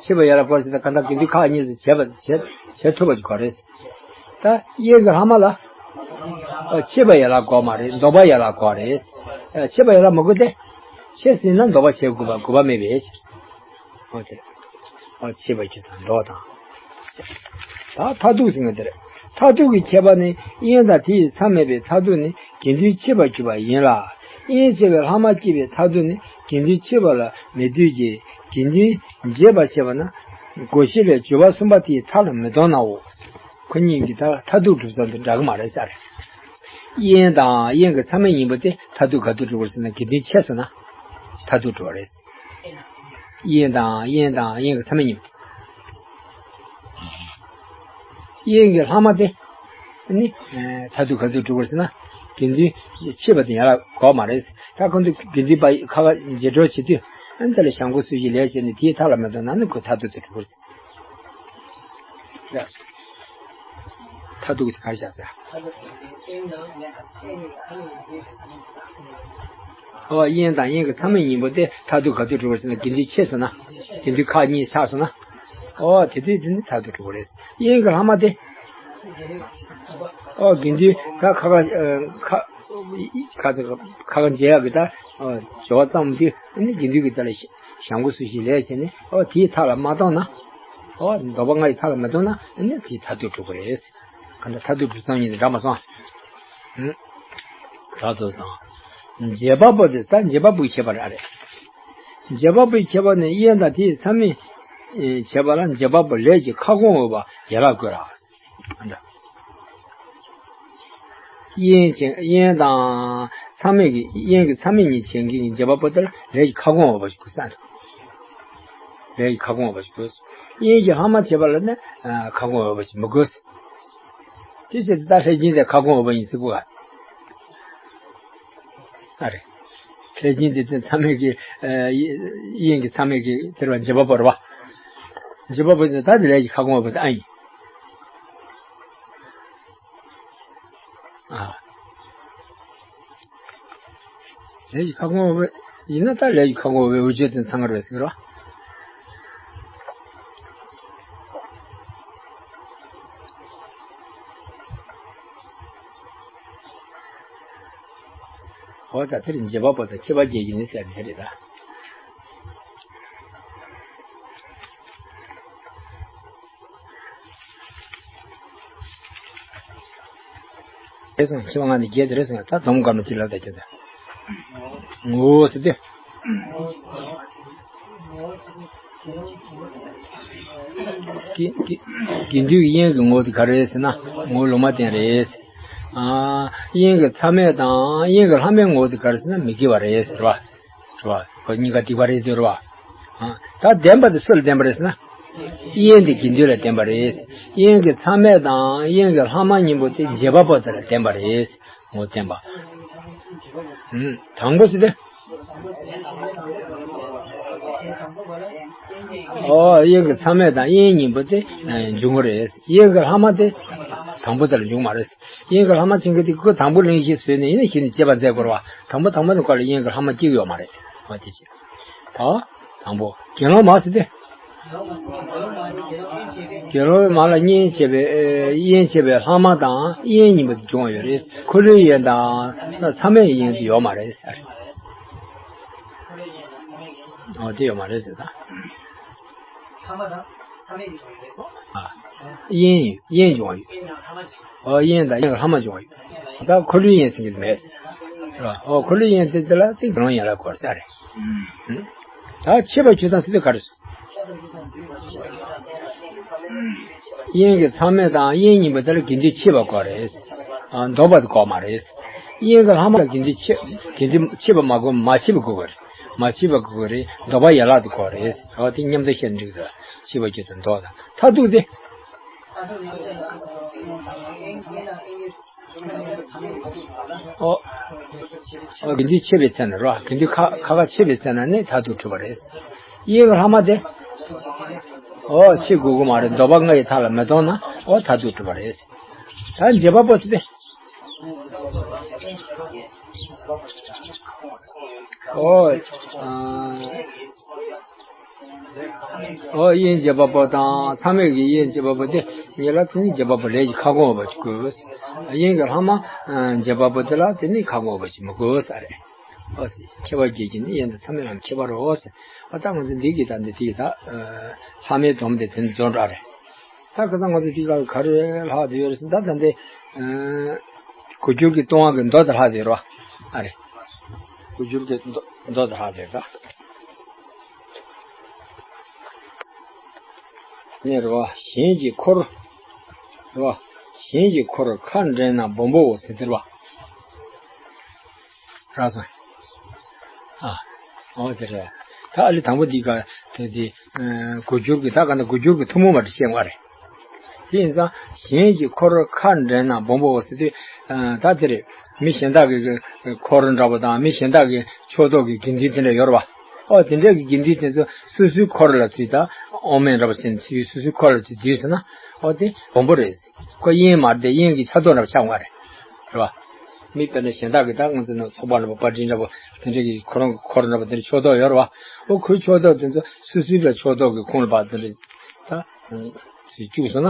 ཕྱེ་བ་ཡན་ལག་དགོས་ཟེར་ཏེ་གང་ལྟར་དགེ་འདུན་ཁག་གཉིས་སུ་བྱེད་པ་བྱེད་བྱེད་ཐུབ་པ་ཞིག་དགོས་རེད། ད་དབྱེན་གྱི་ལྷག་མ་ལ། ཨ་ཕྱེ་བ་ཡན་ལག་དགོས་མ་རེད། འདོགས་པ་ཡན་ལག་དགོས་རེད། ཨ་ཕྱེ་བ་ཡན་ལག་མི་དགོས་ཏེ། ཕྱེ་ཟིན་ན་འདོགས་པ་བྱེད་དགོས་པ་དགོས་པ་མེད་པའི་ཕྱིར། ཨོ་དེ་རེད། ཨོ་ཕྱེ་བ་གྱུར་དང་འདོགས་དང་། ད་མཐར་ཐུག་ཟེར་མཁན་དེ་རེད། མཐར་ཐུག་གི་ཁྱད་པར་ནི་དབྱེན་དང་དེ་ཡི་མཚམས་མེད་པའི་མཐར་ཐུག་ནི་དགེ་འདུན་ཕྱེ་བར་གྱུར་པ་ཡིན་ལ། དབྱེན་བྱས་པའི་ལྷག་མ་སྐྱེས་པའི་མཐར་ཐུག་ནི་དགེ་འདུན་ཕྱེ་བ་ལ་མི་ལྟོས་ཀྱི་དགེ་འདུན་འབྱེད་པར་བྱེད་པ་ན། སྒོ་བཞི་ལས་སྦྱོར་བ་གསུམ་པ་དེའི་མཐའ་ལ་མི་གཏོང་ནའོ། ཁོ་གཉིས་ཀྱི་མཐར་མཐར་ཐུག་གྲུབ་ས་དེ་འདྲ་གི་མ་རེད་ས་རེད། དབྱེན་དང་དབྱེན་གྱི་མཚམས་མེད་གཉིས་པོ་དེ་མཐར་ཐུག་ག་དུས་གྲུབ་པ་རེད་ཟེར་ན་དགེ་འདུན་ཕྱེ་སོང་ན་མཐར་ཐུག་གྲུབ་པ་རེད། དབྱེན་དང་དབྱེན་དང་དབྱེན་གྱི་མཚམས་མེད་གཉིས་པོ་དེ། དབྱེན་གྱི་ལྷག་མ་དེ་ནི་མཐར་ཐུག་ག་དུས་གྲུབ་པ་རེད་ཟེར་ན་དགེ་འདུན་ཕྱེ་བ་དེ་ཡན་ལག་དགོས་མ་རེད། ད་ཁོང་ཚོ་དགེ་འདུན་པ་ཁ་ཁ་འབྱེད་གྲོལ་བྱེད་དུས་ཨ་ནི་དེ་ལ་བྱམས་སྒོ་སུ་ཞིག་ལས་བྱས་ནས་དེའི་མཐའ་ལ་མི་གཏོང་ན་ནི་ཁོ་མཐར་ཐུག་དེ་གྲུབ་པ་རེད། མཐར་ཐུག་དེ་ག་རེ་བྱ་ཟེར། ཨོ་དབྱེན་དང་དབྱེན་གྱི་མཚམས་མེད་གཉིས་པོ་དེ་མཐར་ཐུག་ག་དུས་གྲུབ་པ་རེད་ཟེར་ན་དགེ་འདུན་ཕྱེ་སོང་ན། དགེ་འདུན་ཁག་གཉིས་ཆགས་སོང་ན། ཨོ་དེ་དུས་དེ་ནི་མཐར་ཐུག་གྲུབ་པ་རེད། དབྱེན་གྱི་ལྷག་མ་དེ། ཨོ་དགེ་འདུན་ད་ཁ་ཁ་ཁ་ཁ་ཁ་ཁ་འབྱེད་ཡག་གི་ད་སྦྱོར་བ་ཙམ་དུས་ནི་དགེ་འདུན་གྱི་ད་ལ་བྱམས་སྒོ་སུ་ཞིག་ལས་བྱས་ནས་ཨོ་དེའི་མཐའ་ལ་མ་གཏོང་ན། ཨོ་འདོགས་པ་ལྔ་ཡི་མཐའ་ལ་མ་གཏོང་ན་ནི་དེའི་མཐར་ཐུག་གྲུབ་པ་རེད། གང་ལྟར་མཐར་ཐུག་གྲུབ་ཙམ་ཉིད་དུ་འདྲ་མ་སོང་། ཨང་། ད་དོ་དང་། འབྱེད་པ་པོ་དེ་ད་འབྱེད་པ་པོའི་ཁྱད་པར་ཨ་རེད། འབྱེད་པ་པོའི་ཁྱད་པར་ནི་དབྱེན་དང་དེའི་མཚམས་མེད་བྱེད་པ་ལ་འབྱེད་པ་པོ་ལས་ཀྱི་ཁ་སྐོང་འོས་པ་ཡན་ལག་དགོས་ར། ཨ་འདྲ། དབྱེན་བྱེད་དབྱེན་དང་མཚམས་མེད་ཀྱི་དབྱེན་གྱི་མཚམས་མེད་གཉིས་བྱེད་མཁན་གྱི་འབྱེད་པ་པོ་དེ་ལ་ལས་ཀྱི་ཁ་སྐོང་འོས་པ་ཞིག་དགོས་ས་འདུག་ལས་ཀྱི་ཁ་སྐོང་འོས་པ་ཞིག་དགོས། དབྱེན་གྱི་ལྷག་མ་བྱེད་པ་ལ་ནི་ཁ་སྐོང་འོས་པ་ཞིག་མི་དགོས། དེ་བྱས་ཏེ་ད་ལྷས་སྦྱིན་དེ་ཁ་སྐོང་འོས་པ་ཡིན་ཟེར་དགོས་ག་ཨ་རེ། ལྷས་སྦྱིན་དེ་དེ་མཚམས་མེད་ཀྱི་དབྱེན་གྱི་མཚམས་མེད་ཀྱི་དེར་བ་འབྱེད་པ་པོ་རེད་བ། འབྱེད་པ་པོ་ཟེར་ད་དེ་ལས་ཀྱི་ཁ་སྐོང་འོས་པ་དེ་ཨ་ཡིན། ཨ། ལས་ཀྱི་ཁ་སྐོང་འོས་པ་ཡིན་ན་ད་ལས་ཀྱི་ཁ་སྐོང་འོས་པའི་འོས་ཆོས་དེ་ཚང་ག་རེད་ཟེར་བ། འོ་ད་དེར་འབྱེད་པ་པོ་དང་ཁྱད་པར་འབྱེད་ཀྱི་ནི་ཟེར་དེ་རེད་ད། རེད་སོང་། ཁྱེད་ང་ནི་བརྒྱད་དེ་རེད་སོང་། ད་དོམ་སྒམ་གཅིག་ལབ་ད་ཁྱེད་ད། ངོ་ཟེར་ཏེ། དགེ་དགེ་དགེ་འདུན་གྱི་དབྱེན་གྱི་ངོ་བོ་དེ་ག་རེ་རེད་ཟེར་ན། ངོ་བོ་ལུང་མ་བསྟན་རེད། ཨ། དབྱེན་གྱི་མཚམས་མེད་དང་དབྱེན་གྱི་ལྷག་མའི་ངོ་བོ་དེ་ག་རེ་ཟེར་ན་མི་དགེ་བ་རེད་ཟེར་བ། རེད་བ། ཁོ་གཉིས་ཀ་སྡིག་པ་རེད་ཟེར་བ། ཨ། ད་བདེན་པ་དེ་སུ་ལ་བདེན་པ་རེད་ཟེར་ན། དབྱེན་དེ་དགེ་འདུན་ལ་བདེན་པ་རེད། དབྱེན་གྱི་མཚམས་མེད་དང་དབྱེན་གྱི་ལྷག་མ་གཉིས་པོ་དེ་འབྱེད་པ་པོ་དེ་ལ་བདེན་པ་རེད། ངོ་བོ་བསྟན་པ། ཨུམ། དང་པོ་ཟེར་ཏེ། ཨོ། དབྱེན་གྱི་མཚམས་མེད་དང་དབྱེན་གཉིས་པོ་དེ་འབྱུང་གི་རེད། དབྱེན་གྱི་ལྷག་མ་དེ་དང་པོ་དེ་ལ་འབྱུང་མ་རེད། དབྱེན་གྱི་ལྷག་མ་ཅན་གྱི་དེ་ཁོ་དང་པོ་གླེང་གཞི་བཟོས་ནས་ཡིན་ན་གཞི་ནས་དཔྱད་པ་མཛད་དགོས་རེད་བ། དང་པོ་དང་པོ་ནས་ཁོ་ལ་དབྱེན་གྱི་ལྷག་མ་སྐྱེ་གི་ཡོད་མ་རེད་བ། དེ་བྱས། ད་དང་པོ་དགེ་སློང་མ་ཟེར་ཏེ། དགེ་སློང་མ་ལ་དབྱེན་བྱས་པའི་ཨེ། དབྱེན་བྱས་པའི་ལྷག་མ་དང་དབྱེན་གཉིས་པོ་དེ་འབྱུང་བ་ཡོད་རེད། འཁོར་ལོའི་དབྱེན་དང་མཚམས་མེད་དབྱེན་དེ་ཡོད་མ་རེད་ཟེར། ཨོ་དེ་ཡོད་མ་རེད་ཟེར་ད། ཨ། དབྱེན་ཡོད། དབྱེན་འབྱུང་བ་ཡོད། ཨོ་དབྱེན་དང་དབྱེན་གྱི་ལྷག་མ་འབྱུང་བ་ཡོད། ད་འཁོར་ལོའི་དབྱེན་ཟེར་གྱི་མེད་ཟེར། ཨོ་འཁོར་ལོའི་དབྱེན་དེ་དེ་ལ་ཚིག་དགེ་སློང་ཡན་ལག་གོ་ས་རེད། ད་ཕྱེ་བ་བཅུ་དང་ཟེར་དུས་ག་རེ། དབྱེན་གྱི་མཚམས་མེད་དང་དབྱེན་གཉིས་པོ་དེ་ལ་དགེ་འདུན་ཕྱེད་པ་དགོས་རེད། ཨ། ལྡོག་པ་དེ་དགོས་མ་རེད། དབྱེན་གྱི་ལྷག་མ་ལ་དགེ་འདུན་ཕྱེད། དགེ་འདུན་ཕྱེད་པ་མ་དགོས། མ་ཕྱེད་པ་དགོས་པ་རེད། མ་ཕྱེད་པ་དགོས་པ་རེད། ལྡོག་པ་ཡན་ལག་དེ་དགོས་རེད། འོ་དེ་མཉམ་དུ་བཤད་འགྲིག་ད། ཕྱེ་བ་བཅུ་དང་ལྡོག་དང་མཐར་ཐུག་དེ། ཨོ། ཨོ་དགེ་འདུན་ཕྱེད་པའི་ཚེ་ན་རོ། དགེ་འདུན་ཁ་ཁ་ཁ་ཕྱེད་པའི་ཚེ་ན་ནི་མཐར་ཐུག་གྲུབ་པ་རེད། དབྱེན་གྱི་ལྷག་མ་དེ། ཨོ་ཕྱེད་དགོས་ཀྱི་མ་རེད། ལྡོག་པ་ལྔ་ཡི་མཐའ་ལ་མི་གཏོང་ན་ཨོ་མཐར་ཐུག་གྲུབ་པ་རེད། ད་འབྱེད་པ་པོ་ཟེར་ཏེ། ཨོ། ཨ། ཨོ་དབྱེན་འབྱེད་པ་པོ་དང་མཚམས་མེད་ཀྱི་དབྱེན་འབྱེད་པ་པོ་དེ་གཉིས་ལ་དེ་ནི་འབྱེད་པ་པོ་ལས་ཀྱི་ཁ་སྐོང་བ་ཞིག་དགོས། དབྱེན་གྱི་ལྷག་མ་འབྱེད་པ་པོ་དེ་ལ་དེ་ནི་ཁ་སྐོང་བ་ཞིག་མི་དགོས་ས་རེད། ཨོ་ཟེར། ཁྱད་པར་འབྱེད་ཀྱི་ནི་དབྱེན་དང་མཚམས་མེད་ལམ་ཁྱད་པར་རོ་ཟེར། ཨ་ད་ང་ཚོ་འདི་གི་ད་འདི་དེ་གི་ད་ལྷག་མའི་སྡོམ་དེ་དེ་ནི་རྫོགས་འདྲ་རེད། ད་ཁ་སང་ང་ཚོ་འདི་ག་ག་རེ་ལྷག་དེ་ཡོད་རེད་ཟེར། ད་ད་འདི་གུ་གྱུར་གྱི་ལྟུང་བ་གི་མདོ་དེ་ལྷག་དེ་རོ། ཨ་རེད། གུ་གྱུར་གྱི་མདོ་མདོ་དེ་ལྷག་དེ་ད། ནས་རེད་བ། གཞན་གྱི་འཁོར། རེད་བ། གཞན་གྱི་འཁོར་ཁ་འདྲེན་ན་སྦོམ་པོའོ་ཟེར་དེ་རེད་བ། རག་སོང་། ཨ། འོ་དེ་རེད། ད་ཨ་ལི་དང་པོ་འདི་ག་དེ་དེ། གུ་གྱུར་གྱི་ད་ག་ན་གུ་གྱུར་གྱི་ཐུན་མོང་མ་དེ་བཤད་པ་རེད། དེ་ཡིན་ཙང་གཞན་གྱི་འཁོར་ཁ་འདྲེན་ན་སྦོམ་པོའོ་ཟེར་དུས། ད་དེ་རེད། མི་གཞན་དག་གི་འཁོར་འདྲ་པོ་དང་མི་གཞན་དག་གི་ཕྱོགས་གཏོགས་ཀྱི་དགེ་འདུན་དེ་འདྲ་ཡོད་རེད་བ། ཨོ་དེ་འདྲ་གི་དགེ་འདུན་དེ་ཚོ་སོ་སོའི་འཁོར་ལ་ཚུད་ད། དབང་མེད་འདྲ་པོ་ཟེར་ནས་ཚུད། སོ་སོའི་འཁོར་ལ་ཚུད་བསྡུས་ཟེར་ན། ཨོ་དེ་སྦོམ་པོ་རེད། ཁོ་དབྱེན་མ་རེད་དེ། དབྱེན་གྱི་ཆ་རྡོག་འདྲ་པོ་ཆགས་པ་རེད། རེད་བ། མི་དཔེར་ན་གཞན་དག་གི་ད་ང་ཚོ་ནང་ཚོགས་པ་འདྲ་པོ་པར་ཊི་འདྲ་པོ་དེ་འདྲ་གི་ཁོ་རང་གི་འཁོར་འདྲ་པོ་དེ་འདྲ་ཕྱོགས་གཏོགས་ཡོད་རེད་བ། ཨོ་ཁོའི་ཕྱོགས་གཏོགས་དེ་ཚོ་སོ་སོའི་པའི་ཕྱོགས་གཏོགས་ཀྱི་ཁོངས་ལ་པར་དེ་འདྲ་ད་ཚུད་བཅུག་སོང་ན།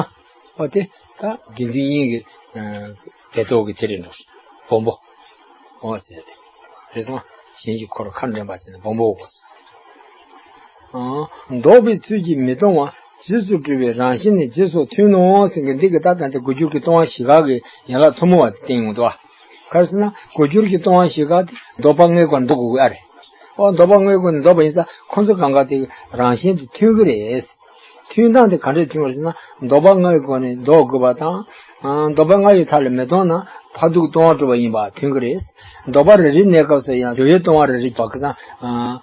ཨོ་དེ་ད་དགེ་འདུན་དབྱེན་གྱི་དེ་ཐོག་གི་དེ་རེད་འགྲོ། སྦོམ་པོ། ཨོ་ཟེར་ཏེ། རེད་སོང་། གཞན་གྱི་འཁོར་ཁ་འདྲེན་པ་ཟེར་ན་སྦོམ་པོའོ། ཨང་། ལྡོག་པའི་ཚུལ་གྱིས་མི་ལྟུང་བ། རྗེས་སུ་འགྲོ་བའི་རང་བཞིན་ནི་རྗེས་སུ་མཐུན་ནོ་ཟེར་མཁན་འདི་གི་ད་ལྟ་འདི་གུ་གྱུར་གྱི་ལྟུང་བ་བཞི་ཀ་གི་ཡན་ལག་ཐུན་མོང་བ་དེ་བསྟན་ཡོང་འདུག་བ། ག་རེ་ཟེར་ན་གུ་གྱུར་གྱི་ལྟུང་བ་བཞི་ཀ་དེ་ལྡོག་པ་ལྔའི་སྒོ་ནས་ལྡོག་དགོས་ཀྱི་ཨ་རེད། ཨོ་ལྡོག་པ་ལྔའི་སྒོ་ནས་ལྡོག་པ་ཡིན་ཙང་ཁོ་ཚོ་གང་ག་དེ་རང་བཞིན་དུ་མཐུན་གྱི་རེད། མཐུན་སྟངས་དེ་ག་འདྲས་མཐུན་པ་རེད་ཟེར་ན། ལྡོག་པ་ལྔའི་སྒོ་ནས་ལྡོག་དགོས་པ་དང་། ཨ། ལྡོག་པ་ལྔ་ཡི་མཐའ་ལ་མི་ལྟུང་ན་མཐར་ཐུག་ལྟུང་བ་གྲུབ་པ་ཡིན་པ་མཐུན་གྱི་རེད། ལྡོག་པ་རེ་རེའི་གནས་སྐབས་སུ་ཡང་སྦྱོར་བའི་ལྟུང་བ་རེ་རེ་གྲུབ་པ་གི་ཙང་། ཨ།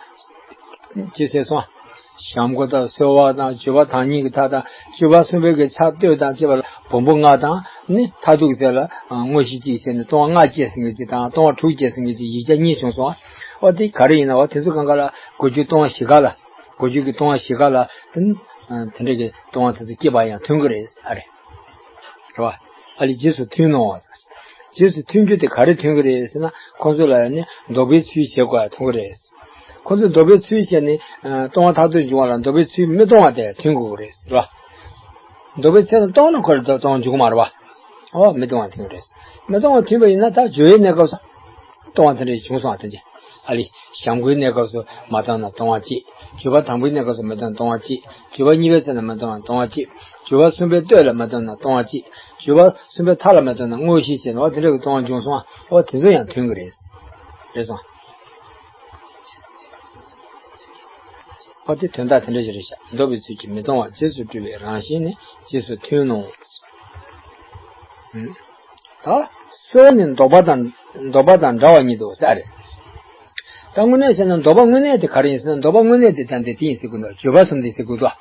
ཅེས་གསལ་སོང་། བྱམས་སྒོ་དང་གསོལ་བ་དང་སྦྱོར་བ་དང་ཉིད་ཀྱི་མཐའ་དང་སྤྱོད་པ་གསུམ་པའི་གི་ཕྱག་བསྟོད་དང་བཅས་པ་ལ་སྦོམ་པོ་ལྔ་དང་། ནི་མཐར་ཐུག་ཚེ་ལ་དངོས་གཞི་གཅིག་བྱས་ནས་ལྟུང་བ་ལྔ་སྐྱེས་ཟིན་གྱི་གཅིག་དང་ལྟུང་བ་དྲུག་སྐྱེས་ཟིན་གྱི་གཅིག་ཡིག་ཆ་གཉིས་བྱུང་སོང་། ཨོ་དེ་ག་རེ་ཡིན་ན། འོ་དེ་ཚོ་གང་ག་ལ་གུ་གྱུར་ལྟུང་བ་བཞི་ཀ་ལ། གུ་གྱུར་གྱི་ལྟུང་བ་བཞི་ཀ་ལ་དེ་དེ་འདྲ་གི་ལྟུང་བ་དེ་ཚོ་སྐྱེས་པ་ཡང་མཐུན་གྱི་རེད་ཨ་རེད། རེད་བ། ཨ་ལི་རྗེས་སུ་མཐུན་ནོ། རྗེས་སུ་མཐུན་རྒྱུ་དེ་ག་རེ་མཐུན་གྱི་རེད་ཟེར་ན། ཁོང་ཚོ་ལ་ནི་ལྡོག་པའི་ཚུལ་བྱེད་དགོས་ཡ་མཐུན་གྱི་རེད། ཁོང་ཚོས་ལྡོག་པའི་ཚུལ་བྱས་ནས་ལྟུང་བ་མཐར་ཐུག་འབྱུང་བ་ལ་ལྡོག་པའི་ཚུལ་མི་ལྟུང་བ་དེ་མཐུན་དགོས་ཀྱི་རེད་ཟེར་བ། ལྡོག་པའི་ཚེ་ན་ལྟུང་ན་ཁོ་ལ་ལྟུང་བ་འབྱུང་གི་མ་རེད་བ། ཨོ་མི་ལྟུང་བ་མཐུན་གྱི་རེད། མི་ལྟུང་བ་མཐུན་པ་ཡིན་ན་ད་སྦྱོར་བའི་གནས་སྐབས་སུ། སྟོང་པ་དེ་འདྲ་བྱུང་སོང་བ་དེ་ཅི། ཨ་ལི། བཞམས་མགོའི་གནས་སྐབས་སུ་མ་བཏང་ན་སྟོང་པ་གཅིག་འགྱུར་བ་དང་པོའི་གནས་སྐབས་སུ་མ་བཏང་ན་སྟོང་པ་གཅིག་འགྱུར་བ་གཉིས་པའི་ཚེ་ན་མ་བཏང་ན་སྟོང་པ་གཅིག་འགྱུར་བ་གསུམ་པའི་སྟོད་ལ་མ་བཏང་ན་སྟོང་པ་གཅིག་འགྱུར་བ་གསུམ་པའི་མཐའ་ལ་མ་བཏང་ན་དངོས་གཞི་ཅན་འོ་དེ་འདྲ་གི་སྟོང་པ་འབྱུང་སོང་བ་འོ་དེ་ཚོ་ཡང་མཐུན་གི་རེད། རེད་སོང་། འོ་དེ་དོན་དག་དེ་འདྲ་ཞིག་རེད་ཤག་ལྡོག་པའི་ཚུལ་གྱིས་མི་སྟོང་བ་རྗེས་སུ་སྤྲུལ་པའི་རང་བཞིན་ནི་རྗེས་སུ་མཐུན་ནོ། ད། གསོལ་བ་ནི་ལྡོག་པ་དང་ལྡོག་པ་དང་འདྲ་བ་ཉིད་དོ་ཟེར་རེད། ད་དངོས་གནས་བྱས་ན་ལྡོག་པ་དངོས་གནས་དེ་ག་རེ་ཡིན་ཟེར་ན་ལྡོག་པ་དངོས་གནས་དེ་ད་འདི་དེ་ཡིན་ཟེར་དགོས་འདུག་བརྗོད་པ་གསུམ་དེ་ཟེར་དགོས་འདུག་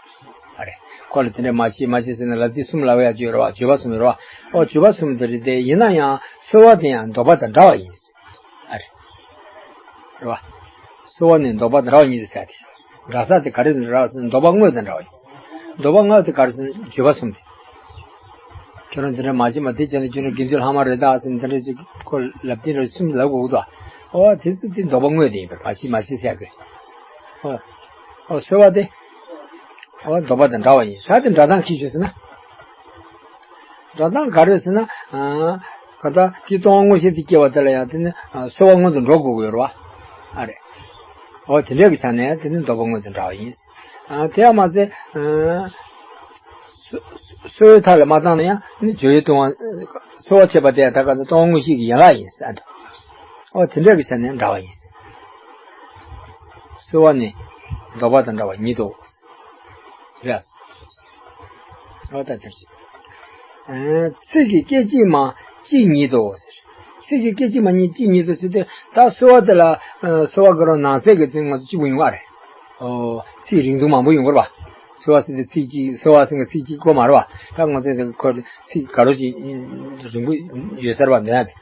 ཨ་རེ། ཁོ་ལ་དེ་འདྲ་མ་བྱེད་མ་བྱེད་ཟེར་ན་ལབ་དེ་གསུམ་ལབ་ཡ་བརྗོད་རེད་བ་བརྗོད་པ་གསུམ་རེད་བ། ཨོ་བརྗོད་པ་གསུམ་དེ་རེད་དེ་ཡིན་ན་ཡང་གསོལ་བ་དེ་ཡང་ལྡོག་པ་དང་འདྲ་བ་ཡིན། ཨ་རེ། རེད་བ། གསོལ་བ་ནི་ལྡོག་པ་དང་འདྲ་བ་ཉིད་དུ་ཟེར་ཏེ། འདྲ་ས་དེ་ག་རེ་ནི་རེད་ཟེར་ན་ལྡོག་པ་དངོས་དང་འདྲ་བ་ཡིན། ལྡོག་པ་དངོས་དེ་ག་རེ་ཟེར་ན་བརྗོད་པ་གསུམ་དེ། ཁྱོད་རང་འདི་འདྲ་མ་བྱེད་མ་དེ་བྱས་ན་ཁྱོད་རང་དགེ་འདུན་ལྷག་མ་རེད་ད་ཟེར་ན་འདི་འདྲ་ཅིག་ཁོ་ལབ་དེ་འདྲ་གསུམ་ལབ་དགོས་འདུག་ཨོ་དེ་ཚོ་དེ་ལྡོག་པ་དངོས་དེ་ཡིན་པས་མ་བྱེད་མ་བྱེད་ཟེར་གི་ཨོ། ཨོ་གསོལ་བ་དེ། ཨོ་ལྡོག་པ་དང་འདྲ་བ་ཡིན་ད་དེ་འདྲ་དང་ཁྱི་ཤོད་ཟེར་ན། འགྲོ་སྟངས་ག་རེ་ཟེར་ན། ག་ད་དེ་སྟོང་པ་དངོས་གཞི་དེ་སྐྱེ་བ་དེ་ལ་ཡང་དེ་ནི་གསོལ་བ་སྔོན་དུ་འགྲོ་དགོས་ཀྱི་ཡོད་རེད་བ། ཨ་རེད། འོ་དེ་འདྲ་གི་ཆ་ནས་དེ་ནི་ལྡོག་པ་དངོས་དང་འདྲ་བ་ཡིན། དེ་ཡང་མ་ཟད། གསོལ་བའི་མཐའ་ལ་མ་བཏང་ན་ཡང་ནི་བརྗོད་ཡུལ་སྟོང་པ། གསོལ་བ་བྱེད་པ་དེ་ཡང་ད་ག་ད་སྟོང་པ་དངོས་གཞི་གི་ཡན་ལག་ཡིན་ཟེར། འོ་དེ་འདྲ་གི་ཆ་ནས་འདྲ་བ་ཡིན། གསོལ་བ་ནི་ལྡོག་པ་དང་འདྲ་བ་ཉིད་དོ། རེད། འོ་ད་དེར་ཞིག་ཚིག་གི་སྐད་ཅིག་མ་གཅིག་ཉིད་དོ། ཚིག་གི་སྐད་ཅིག་མ་གཉིས་གཅིག་ཉིད་དོ་ཟེར་ཏེ་ད་གསོལ་བ་དེ་ལ་གསོལ་བ་དགའ་རབ་ནང་གསེས་ཀྱི་ཚིག་ང་ཚོ་གཅིག་པུ་ཡོང་བ་རེད། ཨོ། ཚིག་རིང་ཐུང་མང་པོ་ཡོང་གི་རེད་པ། གསོལ་བ་ཟེར་ཏེ་ཚིག་གཅིག་གསོལ་བ་ཟེར་ན་ཚིག་གཅིག་པོ་མ་རེད་པ། ད་ང་ཚོས་ཁོ་ཚིག་དགའ་རབ་ཅིག་རིང་པོ་ཡོད་ས་རེད་པ་འདོན་ཡ་དེ།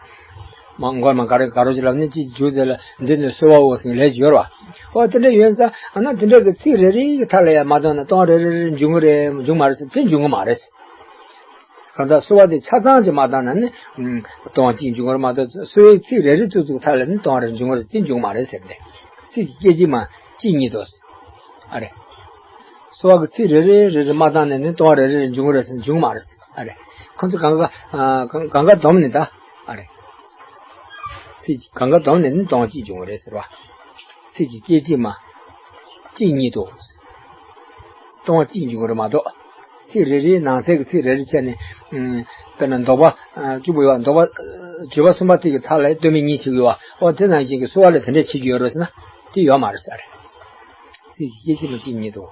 མ་མགོ་མ་དགའ་རབ་དགའ་རབ་ཅིག་ལབ་ནས་ཅིག་འཇུག་ཚེ་ལ་འདི་ནས་གསོལ་བའོ་ཟེར་ལས་ཡོད་རེད་པ། ཨོ་དེ་འདྲ་ཡོད་ཙང་ཨ་ན་དེ་འདྲ་གི་ཚིག་རེ་རེ་གི་མཐའ་ལ་ཡང་མ་བཏང་ན་སྟོང་རེ་རེ་རེ་འབྱུང་གི་རེད་འབྱུང་མ་རེད་ཟེར་དེ་འབྱུང་གི་མ་རེད། གང་ལྟར་གསོལ་བ་དེ་ཆ་ཚང་ཅིག་མ་བཏང་ན་ནི། སྟོང་པ་གཅིག་འབྱུང་གི་རེད་མ་གཏོགས་གསོལ་བའི་ཚིག་རེ་རེ་བཙུགས་བཙུགས་མཐའ་ལ་ནི་སྟོང་རེ་འབྱུང་གི་རེད་དེ་འབྱུང་མ་རེད་ཟེར་ཏེ། ཚིག་གི་སྐད་ཅིག་མ་གཅིག་ཉིད་དོ། ཨ་རེ། གསོལ་བ་གི་ཚིག་རེ་རེ་རེ་རེ་མ་བཏང་ནས་ནི་སྟོང་པ་རེ་རེ་རེ་འབྱུང་གི་རེད་ཟེར་ན་འབྱུང་མ་རེད། ཨ་རེ། ཁོ་ཚོ་གང་ག་གང་ག་སྡོམ་ནི་ད། ཨ་རེ། ཚིག་གང་ག་སྡོམ་ནས་ནི་སྟོང་པ་གཅིག་འབྱུང་གི་རེད་ཟེར་བ། ཚིག་གི་སྐད་ཅིག་མ། གཅིག་ཉིད་དོ། སྟོང་པ་གཅིག་འབྱུང་གི་རེད་མ་གཏོགས། ཚིག་རེ་རེའི་ནང་གསེས་ཀྱི་ཚིག་རེ་རེ་བྱས་ནས། དཔེར་ན་ལྡོག་པ། གཅིག་པུ་ཡོད་པ་ལྡོག་པ། བརྗོད་པ་གསུམ་པ་དེ་གི་མཐའ་ལ་སྟོད་སྨད་གཉིས་བྱེད་ཀྱི་ཡོད་པ། ཨོ་དེ་ནང་བཞིན་གྱི་གསོལ་བ་ལ་དེ་འདྲས་བྱེད་ཀྱི་ཡོད་རེད་ཟེར་ན། དེ་ཡོད་མ་རེད་ཟེར། ཚིག་གི་སྐད་ཅིག་མ་གཅིག་ཉིད་དོ།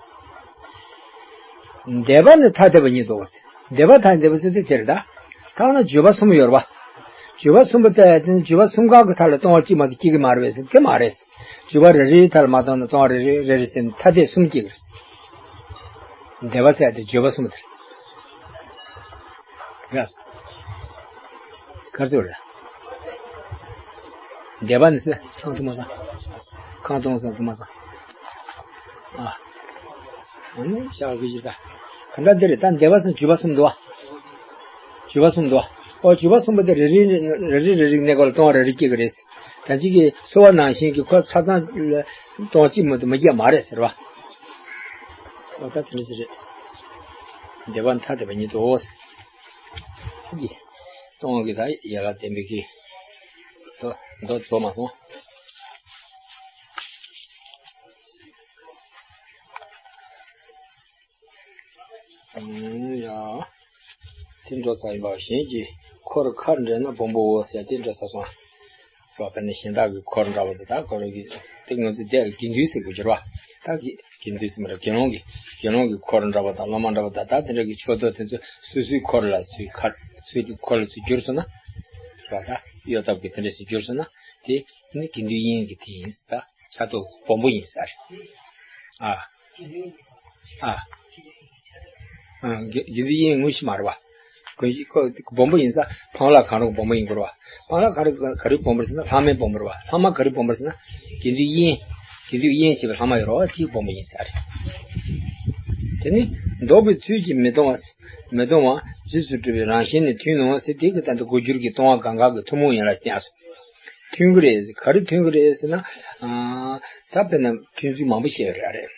འདས་པ་ནི་ཐ་དད་པ་ཉིད་དོ། འདས་པ་ཐ་དད་པ་ཟེར་དུས་དེ་རེད་ད། ཐ་ན་བརྗོད་པ་གསུམ་ཡོད་རེད་པ། བརྗོད་པ་གསུམ་པོ་ལྟ་ཡ་དེ་ནི་བརྗོད་པ་གསུམ་ཀ་གི་མཐའ་ལ་སྟོང་པ་གཅིག་མ་གཏོགས་སྐྱེ་གི་མ་རེད་པས་ཟེར་དེ་མ་རེད། བརྗོད་པ་རེ་རེའི་མཐའ་ལ་མ་བཏང་ན་སྟོང་པ་རེ་རེ་རེ་རེ་ཟེར་ནས་ཐ་དད་གསུམ་སྐྱེ་གི་རེད། འདས་པ་ཟེར་ཡ་དེ་བརྗོད་པ་གསུམ་དེ་རེད། ག་རེ་ཟེར་རེད། འདས་པ་ནི་ཟེར་ཁང་དུ་མ་སོང་། ཁང་སྟོང་ས་དུ་མ་སོང་། ཨ། ཨ་ནི་ཤ་གི་ཞིག་ད། ག་འདྲ་འདི་རེད་ད་འདས་པ་ཟེར་བརྗོད་པ་གསུམ་འདུག་བ། བརྗོད་པ་གསུམ་འདུག་བ། ཨོ་བརྗོད་པ་གསུམ་པོ་དེ་རེ་རེ་རེ་རེ་རེ་རེ་གནས་སྐབས་ལ་སྟོང་པ་རེ་རེ་སྐྱེ་གི་རེད། ད་ཅིག་གི་གསོལ་བ་ནང་བཞིན་གྱི་ཁོ་ཆ་ཚང་ལ་སྟོང་གཅིག་མ་གཏོགས་མ་སྐྱེ་མ་རེད་ཟེར་བ། ཨོ་ད་དེ་འདྲ་ཞིག་རེད། འདས་པ་ཐ་དད་པ་ཉིད་དོ། གི་སྟོང་གི་ད་ཡ་ལ་བརྟེན་པའི་གི་མདོ་མདོ་རྫོགས་མ་སོང་། ཡ། དེ་འགྲོ་ས་ཡིན་པ་གཞན་གྱི་འཁོར་ཁ་འདྲེན་ན་སྦོམ་པོའོ་ཟེར་དེ་འགྲོ་ས་སོང་། སོ་པ་ནི་གཞན་དག་གི་འཁོར་འདྲ་བ་དང་ད་འཁོར་གྱི་དེ་ང་ཚོ་དེ་དགེ་འདུན་ཟེར་དགོས་ཀྱི་རེད་བ། ད་དགེ་དགེ་འདུན་ཟེར་མ་རེད་དགེ་སློང་གི་དགེ་སློང་གི་འཁོར་འདྲ་བ་དང་སློབ་མ་འདྲ་བ་དང་ད་དེ་འདྲ་གི་ཕྱོགས་གཏོགས་དེ་ཚོ་སོ་སོའི་འཁོར་ལ་ཚུར་ཁ་ཚུར་གྱི་འཁོར་ལ་ཚུར་གྱུར་སོང་ན། རེད་བ་ད་གཡོ་ཐབས་ཀྱི་དེ་འདྲ་ཞིག་གྱུར་སོང་ན་དེ་ནི་དགེ་འདུན་དབྱེན་གྱི་དེ་ཡིན་ད་ཆ་ཏོ་སྦོམ་པོ་ཡིན་ས་རེད། ཨ། ཨ། ཨ། དགེ་དགེ་འདུན་དབྱེན་དངོས་གཞི་མ་རེད་བ། དགོན་གཞི་ཁོ་སྦོམ་པོ་ཡིན་ས་འཕང་ལ་གང་རུང་སྦོམ་པོ་ཡིན་དགོས་རེད་བ། འཕང་ལ་ག་རེ་ག་རེ་སྦོམ་པོ་རེད་ཟེར་ན་ལྷག་མའི་སྦོམ་པོ་རེད་བ། ལྷག་མ་ག་རེ་སྦོམ་པོ་རེད་ཟེར་ན། དགེ་འདུན་དབྱེན། དགེ་འདུན་དབྱེན་བྱེད་པའི་ལྷག་མ་ཡོད་རེད་བ་དེའི་སྦོམ་པོ་ཡིན་ས་རེད། དེ་ནི་ལྡོག་པའི་ཚུལ་གྱིས་མི་སྟོང་བ། མི་སྟོང་བ་རྗེས་སུ་སྤྲུལ་པའི་རང་བཞིན་ནི་མཐུན་ནོ་ཟེར་དེ་གི་ད་ལྟ་འགོ་འགྱུར་གྱི་སྟོང་པ་གང་ག་གི་ཐུན་མོང་ཡིན་ལ་བསྟན་ཨ་སོ། མཐུན་གྱི་རེད་ཟེར་ག་རེ་མཐུན་གྱི་རེད་ཟེར་ན། ཨ། ད་དཔེར་ན་མཐུན་ཚུལ་མང་པོ་བཤད་ཡོད་རེད་ཨ་རེད།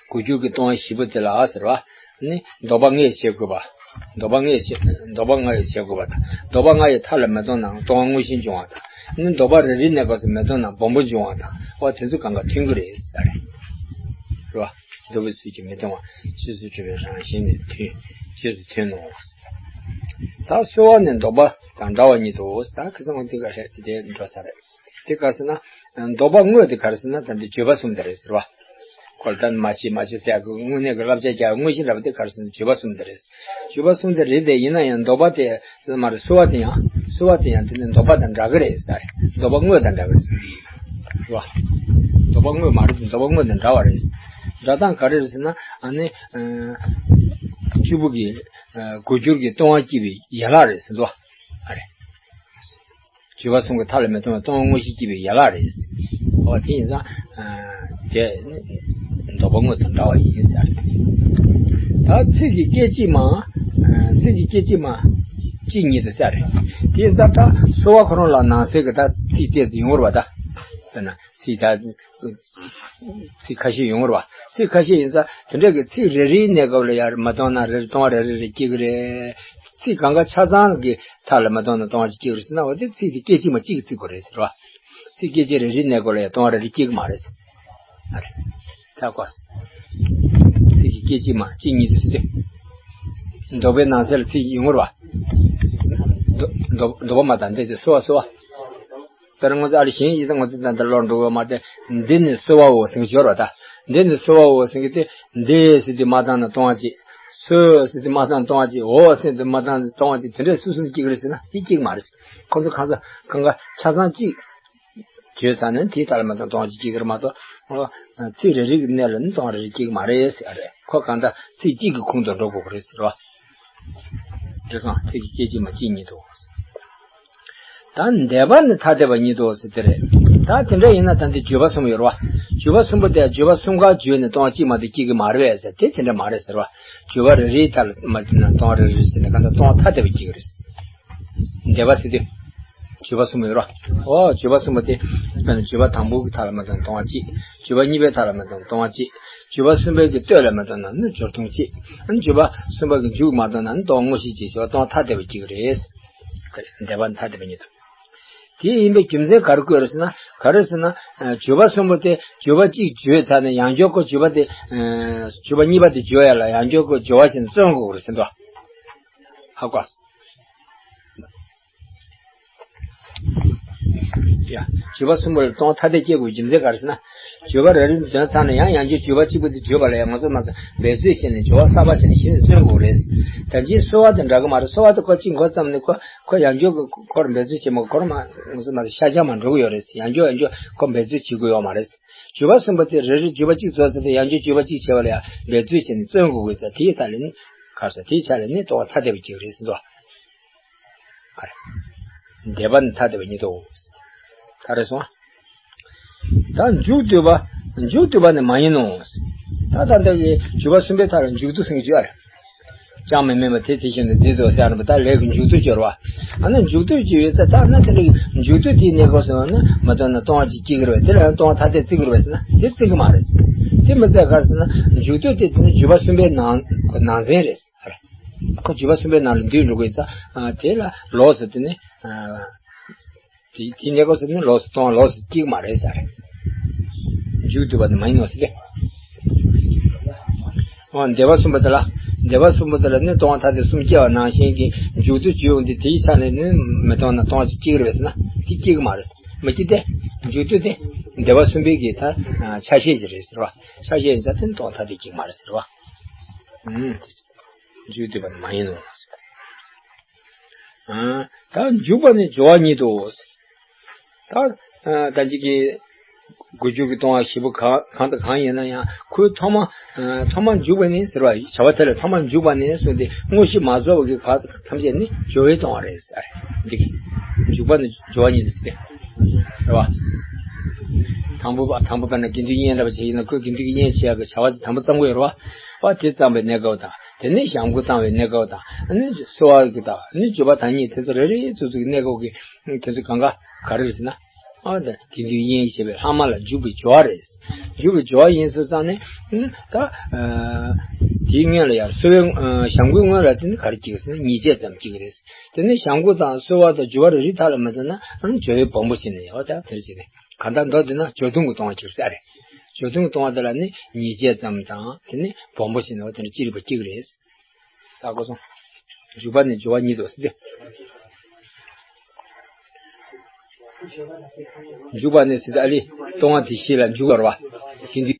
འགོ་འགྱུར་གྱི་སྟོང་པ་བཞི་པོ་དེ་ལ་ཟེར་བ། ནི་ལྡོག་པ་ལྔས་བྱེད་དགོས་པ། ལྡོག་པ་ལྔས་བྱེད་ལྡོག་པ་ལྔས་བྱེད་དགོས་པ་དང་ལྡོག་པ་ལྔ་ཡི་མཐའ་ལ་མི་གཏོང་ནའང་སྟོང་པ་དངོས་གཞིར་འབྱུང་བ་དང་ ནི་ལྡོག་པ་རེ་རེའི་གནས་སྐབས་སུ་མི་སྟོང་ན་སྦོམ་པོ་འབྱུང་བ་དང་། འོ་དེ་ཚོ་གང་ག་མཐུན་གྱི་རེད་ཟེར། རེད་བ། ལྡོག་པའི་ཚུལ་གྱིས་མི་སྟོང་བ་རྗེས་སུ་གྲུབ་པའི་རང་བཞིན་ནི་མཐུན། རྗེས་སུ་མཐུན་ནོ། ད་གསོལ་བ་ནི་ལྡོག་པ་དང་འདྲ་བ་ཉིད་དོ་ཟེར། ཁ་སང་འདི་ག་རེད། དེ་འགྲོ་ཚར་རེད། དེ་ག་ཟེར་ན། ལྡོག་པ་དངོས་དེ་ག་རེ་ཟེར་ན། ད་འདི་བརྗོད་པ་གསུམ་དེ་རེད་ཟེར་བ། ཁོ་ལ་ད་མ་བྱེད་མ་བྱེད་ཟེར་ཡག་གི་དངོས་གནས་ཀྱི་བསླབ་བྱ་རྒྱག་དངོས་གཞི་འདྲ་པོ་དེ་ག་རེ་ཟེར་ན་བརྗོད་པ་གསུམ་དེ་རེད། བརྗོད་པ་གསུམ་དེ་རེད་དེ། ཡིན་ན་ཡང་ལྡོག་པ་དེ་ཟེར་མ་རེད། གསོལ་བ་དེ་ཡང་གསོལ་བ་དེ་ཡང་དེ་ནི་ལྡོག་པ་དང་འདྲ་གི་རེད་ཟེར། ལྡོག་པ་དངོས་དང་འདྲ་གི་རེད་ཟེར་བ། ལྡོག་པ་དངོས་མ་རེད་དེ། ལྡོག་པ་དངོས་དང་འདྲ་བ་རེད། འདྲ་སྟངས་ག་རེ་རེད་ཟེར་ན། ཨ་ནི་ཨ་བཅུ་པོ་གི་ཨ་དགུ་འགྱུར་གྱི་ལྟུང་བ་བསྐྱེད་པའི་ཡན་ལག་རེད་ཟེར་འདུག་བ། ཨ་རེད། བརྗོད་པ་གསུམ་གྱི་མཐའ་ལ་མི་ལྟུང་བའི་ལྟུང་བ་དངོས་གཞི་བསྐྱེད་པའི་ཡན་ལག་རེད། འོ་དེ་ཡིན་ཙང་། ཨ་དེ་ནི་ལྡོག་པ་དངོས་དང་འདྲ་བ་ཡིན་ཟེར། ད་ཚིག་གི་སྐད་ཅིག་མ། ཨ་ཚིག་གི་སྐད་ཅིག་མ་གཅིག་ཉིད་དུ་ཟེར། དེ་ཡིན་ཙང་ད་གསོལ་བ་ཁོ་རང་ལ་ནང་གསེས་ཀྱི་ད་ཚིག་ཏོག་ཙམ་ཡོང་བ་རེད་པ། ད་དཔེར་ན་ཚིག་ད། ཚིག་ཁ་ཤས་ཡོང་བ་རེད་པ། ཚིག་ཁ་ཤས་ཡིན་ཙང་དེ་འདྲ་གི་ཚིག་རེ་རེའི་གནས་སྐབས་ལ་ཡར་མ་ལྟུང་ན་རེ་རེ་ལྟུང་བ་རེ་རེ་རེ་སྐྱེ་གི་རེད། ཚིག་གང་ག་ཆ་ཚང་གི་མཐའ་ལ་མ་ལྟུང་ན་ལྟུང་བ་ཅིག་སྐྱེ་གི་རེད་ཟེར་ན། འོ་དེ་ཚིག་དེ་སྐད་ཅིག་མ་གཅིག་གི་ཚིག་པོ་རེད་ཟེར་བ། ཚིག་སྐད་ཅིག་རེ་རེའི་གནས་སྐབས་ལ་ཡར་ལྟུང་བ་རེ་རེ་སྐྱེ་གི་མ་རེད་ཟེར། ཨ་རེད། ད་གོ། ཚིག་གི་སྐད་ཅིག་མ་གཅིག་ཉིད་དུ་ཟེར་ཏེ། ལྡོག་པའི་ནང་གསེས་ལ་ཚིག་ཡོང་བ་རེད་པ། ལྡོག་ལྡོག་ལྡོག་པ་མ་དང་འདས་ཏེ་གསོལ་བ་གསོལ་བ། དཔེར་ན་ང་ཚོ་ཨ་རི་གཞན་ཡིན་ཙང་ང་ཚོ་ད་ལྟ་ལོག་འགྲོ་གི་ཡོད་མ་རེད། འདི་ནི་གསོལ་བའོ་ཟེར་གྱི་ཡོད་རེད་པ། ད་འདི་ནི་གསོལ་བའོ་ཟེར་གྱི་དེ། འདི་ཟེར་དུས་མ་བཏང་ན་ལྟུང་བ་གཅིག་གསོལ་ཟེར་དུས་མ་བཏང་ན་ལྟུང་བ་གཅིག་འོ་ཟེར་དུས་མ་བཏང་ན་ལྟུང་བ་གཅིག་དེ་འདྲས་སུ་སུ་ནས་སྐྱེ་གི་རེད་ཟེར་ན། དེ་སྐྱེ་གི་མ་རེད། ཁོ་ཚོ་གང་ས་གང་ག་ཆ་ཚང་གཅིག་བརྗོད་ཚར་ནས་དེའི་མཐའ་ལ་མ་བཏང་ན་ལྟུང་བ་གཅིག་སྐྱེ་གི་རེད་མ་གཏོགས། ཚིག་རེ་རེ་གི་གནས་ལ་ནི་ལྟུང་བ་རེ་རེ་སྐྱེ་གི་མ་རེད་ཟེར་ཡ་རེད། ཁོ་གང་ལྟར་ཚིག་གཅིག་གི་ཁོངས་སུ་འགྲོ་དགོས་ཀྱི་རེད་ཟེར་བ། རེད་སོང་། ཚིག་གི་སྐད་ཅིག་མ་གཅིག་ཉིད་དུ། ད་འདས་པ་ནི་ཐ་དད་པ་ཉིད་དོ་ཟེར་དེ་རེད། ད་དེ་འདྲ་ཡིན་ན་ད་འདི་བརྗོད་པ་གསུམ་ཡོད་རེད་པ། བརྗོད་པ་གསུམ་པོ་དེ་བརྗོད་པ་གསུམ་ཀ་བརྗོད་ནས་ལྟུང་བ་གཅིག་མ་གཏོགས་སྐྱེ་གི་མ་རེད་པས་ཟེར་དེ་དེ་འདྲ་མ་རེད་ཟེར་བ། བརྗོད་པ་རེ་རེའི་མཐའ་ལ་མ་བརྗོད་ན་ལྟུང་བ་རེ་རེ་ཟེར་ནས་གང་ལྟར་ལྟུང་བ་ཐ་དད་པ་སྐྱེ་གི་རེད། འདས་པ་ཟེར་དུས། བརྗོད་པ་གསུམ་ཡོད་རེད་པ། འོ་བརྗོད་པ་གསུམ་པོ་དེ། བརྗོད་པ་དང་པོ་གི་མཐའ་ལ་མ་བཏང་ན་ལྟུང་བ་གཅིག་བརྗོད་པ་གཉིས་པའི་མཐའ་ལ་མ་བཏང་ན་ལྟུང་བ་གཅིག་བརྗོད་པ་གསུམ་པའི་གི་སྟོད་ལ་མ་བཏང་ན་ནི་སྦྱོར་ལྟུང་གཅིག་བརྗོད་པ་གསུམ་པ་གི་མཇུག་མ་བཏང་ན་ནི་ལྟུང་བ་དངོས་གཞི་གཅིག་བྱས་པ་ལྟུང་བ་ཐ་དད་པ་སྐྱེ་གི་རེད། འདས་པ་ནི་ཐ་དད་པ་ཉིད་དོ། དེ་ཡིན་པའི་རྒྱུ་མཚན་ག་རེ་བཀོད་རེད་ཟེར་ན། ག་རེ་ཟེར་ན། བརྗོད་པ་གསུམ་པོ་དེ་བརྗོད་པ་གཅིག་བརྗོད་ཚར་ནས་ཡང་བསྐྱར་ཁོ་བརྗོད་པ་དེ། བརྗོད་པ་གཉིས་པ་དེ་བརྗོད་ཡ་ལ་ཡང་བསྐྱར་ཁོ་སྦྱོར་བ་བྱས་ནས་བརྩོན་དགོས་རེད་ཟེར་འདུག་ཧ་གོ། ཡ། བརྗོད་པ་གསུམ་པོ་ལ་ལྟུང་བ་ཐ་དད་སྐྱེ་དགོས་རྒྱུ་མཚན་ག་རེ་ཟེར་ན། བརྗོད་པ་རེ་རེ་འདོན་ཚར་ནས་ཡང་ཡང་བསྐྱར་བརྗོད་པ་གཅིག་པུ་དེ་བརྗོད་པ་ལ་ཡང་ང་ཚོ་མ་ཚོ་འབད་རྩོལ་བྱས་ནས་སྦྱོར་བ་གསར་པ་བྱས་ནས་གཞི་ནས་བརྩོན་དགོས་རེད། ད་ཅིའི་གསོལ་བ་དེ་འདྲ་གི་མ་རེད། གསོལ་བ་དེ་ཁོ་གཅིག་མགོ་བརྩམས་ནས་ཁོ་ཁོ་ཡང་བསྐྱར་གི་ཁོར་འབད་རྩོལ་བྱེད་མ་དགོས། ཁོ་རང་མ་ང་ཚོ་མ་ཚོ་ཤར་རྒྱག་མ་འགྲོ་གི་ཡོད་རེད། ཡང་བསྐྱར་ཡང་བསྐྱར་ཁོ་འབད་རྩོལ་བྱེད་དགོས་ཡོད་མ་རེད། བརྗོད་པ་གསུམ་པོ་དེ་རེ་རེ་བརྗོད་པ་གཅིག་རྫོགས་ཚར་དུས་ཡང་བསྐྱར་བརྗོད་པ་གཅིག་བྱས་པ་ལ་ཡང་འབད་རྩོལ་བྱས་ནས་བརྩོན་དགོས་དགོས་ཙང་དེའི་ཐད་ལ་ནི། ག་རེ་ཟེར། དེའི་ཆ་ལ་ནི་ལྟུང་བ་ཐ་དད་པ་སྐྱེ་གི་རེད་ཟེར་འདུག་ཨ་རེ། འདས་པ་ནི་ཐ་དད་པ་ཉིད་དོ། ད་རེད་སོང་། ད་མཇུག་བསྡུ་བ། མཇུག་བསྡུ་བ་ནི་མ་ཡིན་ནོ། ད་ད་ལྟ་གི་བརྗོད་པ་གསུམ་པའི་མཐའ་ལ་མཇུག་བསྡུ་ཟེར་གྱི་ཡོད་རེད། ཅང་མི་སྨྲས་པ་དེ་དེ་བཞིན་དུ་མཛད་དོ་ཟེར་བ། ད་ལས་ཀྱི་མཇུག་བསྡུ་སྦྱོར་བ། ཨ་ནི་མཇུག་བསྡུ་ཅིག་ཡོད་ཚེ་ད་ན་དེ་འདྲ་གི་མཇུག་བསྡུ་དེའི་གནས་སྐབས་སུ་ཡང་ན་མ་ལྟུང་ན་ལྟུང་བ་ཅིག་སྐྱེ་གི་རེད་པས། དེ་ལ་ཡང་ལྟུང་བ་ཐ་དད་བརྩི་གི་རེད་པས་ཟེར་ན་དེ་བརྩི་གི་མ་རེད། དེ་མི་ཚད་ག་རེ་ཟེར་ན་མཇུག་བསྡུ་དེ་དེ་ནི་བརྗོད་པ་གསུམ་པའི་ནང་ནང་ཚན་རེད། ཁོ་བརྗོད་པ་གསུམ་པའི་ནང་ལ་འདུས་འགྲོ་དགོས་ཙང་། དེ་ལ་ལོགས་སུ་དེ་ནི། དེ་དེའི་གནས་སྐབས་སུ་ནི་ལོགས་སུ་ལྟུང་བ་ལོགས་སུ་སྐྱེ་གི་མ་རེད་ཟེར། མཇུག་བསྡུ་བ་ནི་མ་ཡིན་ནོ་ཟེར་ཏེ། འོ་འདས་པ་གསུམ་པོ་དེ་ལ། འདས་པ་གསུམ་པོ་དེ་ལ་ནི་ལྟུང་བ་ཐ་དད་གསུམ་སྐྱེ་བ་ནང་བཞིན་གྱི་མཇུག་བསྡུ་བརྗོད་འོང་དུས་དེའི་ཆ་ནས་ནི་མི་ལྟུང་ན་ལྟུང་བ་ཅིག་སྐྱེ་གི་རེད་པས་ཟེར་ན་དེ་སྐྱེ་གི་མ་རེད། མི་སྐྱེ་སྟེ། མཇུག་བསྡུ་དེ་འདས་པ་གསུམ་པའི་གི་ད་ཆ་ཤས་ཅིག་རེད་ཟེར་བ། ཆ་ཤས་ཡིན་ཙང་དེ་ནི་ལྟུང་བ་ཐ་དད་སྐྱེ་གི་མ་རེད་ཟེར་བ། ཨུམ། མཇུག་བསྡུ་བ་ནི་མ་ཡིན་ནོ། ཨ། ད་འཇུག་པ་ནི་སྦྱོར་བ་ཉིད་དོ། ད་ཨ་ད་ཅིག་གི་དགུ་འཇུག་གི་ལྟུང་བ་བཞི་པོ་གང་གང་དང་གང་ཡིན་ན་ཡང་ཁོའི་ཐོག་མ། ཨ་ཐོག་མར་འཇུག་པ་ནི་ཟེར་བ། བྱ་བ་དེ་ལ་ཐོག་མར་འཇུག་པ་ནི་གསུངས་ཏེ་དངོས་གཞི་མ་རྫོགས་པ་གི་བར་ཐམས་ཅད་ནི་སྦྱོར་བའི་ལྟུང་བ་རེད་ཟེར། འདི་གི་འཇུག་པ་ནི་སྦྱོར་བ་ཉིད་དོ་ཟེར་ཏེ། རེད་བ། དང་པོ་པ་དང་པོ་པ་ན་དགེ་འདུན་དབྱེན་འདྲ་བ་བྱས་ཡིན་ན་ཁོས་དགེ་འདུན་གྱི་དབྱེན་བྱེད་ཡག་གི་བྱ་བ་དང་པོ་བརྩམ་གི་ཡོད་རེད་བ། བ་དེ་བརྩམས་པའི་གནས་སྐབས་དང་། དེ་ནས་གཞམ་བསྒོ་བཏང་བའི་གནས་སྐབས་དང་། ཨ་ནི་གསོལ་བ་གི་དང་། ཨ་ནི་མཇུག་པ་དང་ཉིད་དེ་ཚོ་རེ་རེ་ཚོ་ཚོ་གི་གནས་སྐབས་ཀྱི་དེ་ཚོ་གང་ག་ག་རེ་རེད་ཟེར་ན། ཨ་ད་དེ་དུས་དབྱེན་བྱེད་པའི་ལྷག་མ་ལ་འཇུག་པའི་སྦྱོར་བ་རེད། འཇུག་པའི་སྦྱོར་བ་ཡིན་སོང་ཙང་ནས་ད་དེའི་སྔོན་ལ་ཡར་གསོ་བའི་བྱ་འགུལ་སྔོན་ལ་དེ་ནི་ག་རེ་གཅིག་ཟེར་ན་ཉེས་བྱས་ཙམ་གཅིག་རེད། དེ་ནི་བྱ་འགུལ་དང་གསོ་བ་དང་སྦྱོར་བ་རེ་རེ་ཐག་ལ་མ་ཚོད་ན་སྦྱོར་བའི་སྦོམ་པོ་ཟེར་ནས་ཡོད། ད་དེར་ཟེར་ནས་གང་ལྟར་མདོར་བསྡུས་ན་སྦྱོར་མཐུན་གྱི་སྟོང་བ་གཅིག་ཟེར་རེད། སྦྱོར་མཐུན་གྱི་སྟོང་བ་དེ་ལ་ནི་ཉེས་བྱས་ཙམ་དང་དེ་ནི་སྦོམ་པོ་ཟེར་ནས་དེ་ནི་ཅི་རིགས་པ་གཅིག་རེད། ད་གོ་སོང་། འཇུག་པ་ནི་སྦྱོར་བ་གཉིས་འདུག་ཟེར་ཏེ། འཇུག་པ་ནི་ཟེར་ཏེ་ཨ་ལི་སྟོང་བ་དེ་བཞི་ལ་འཇུག་པར་བ། དེ་འདི།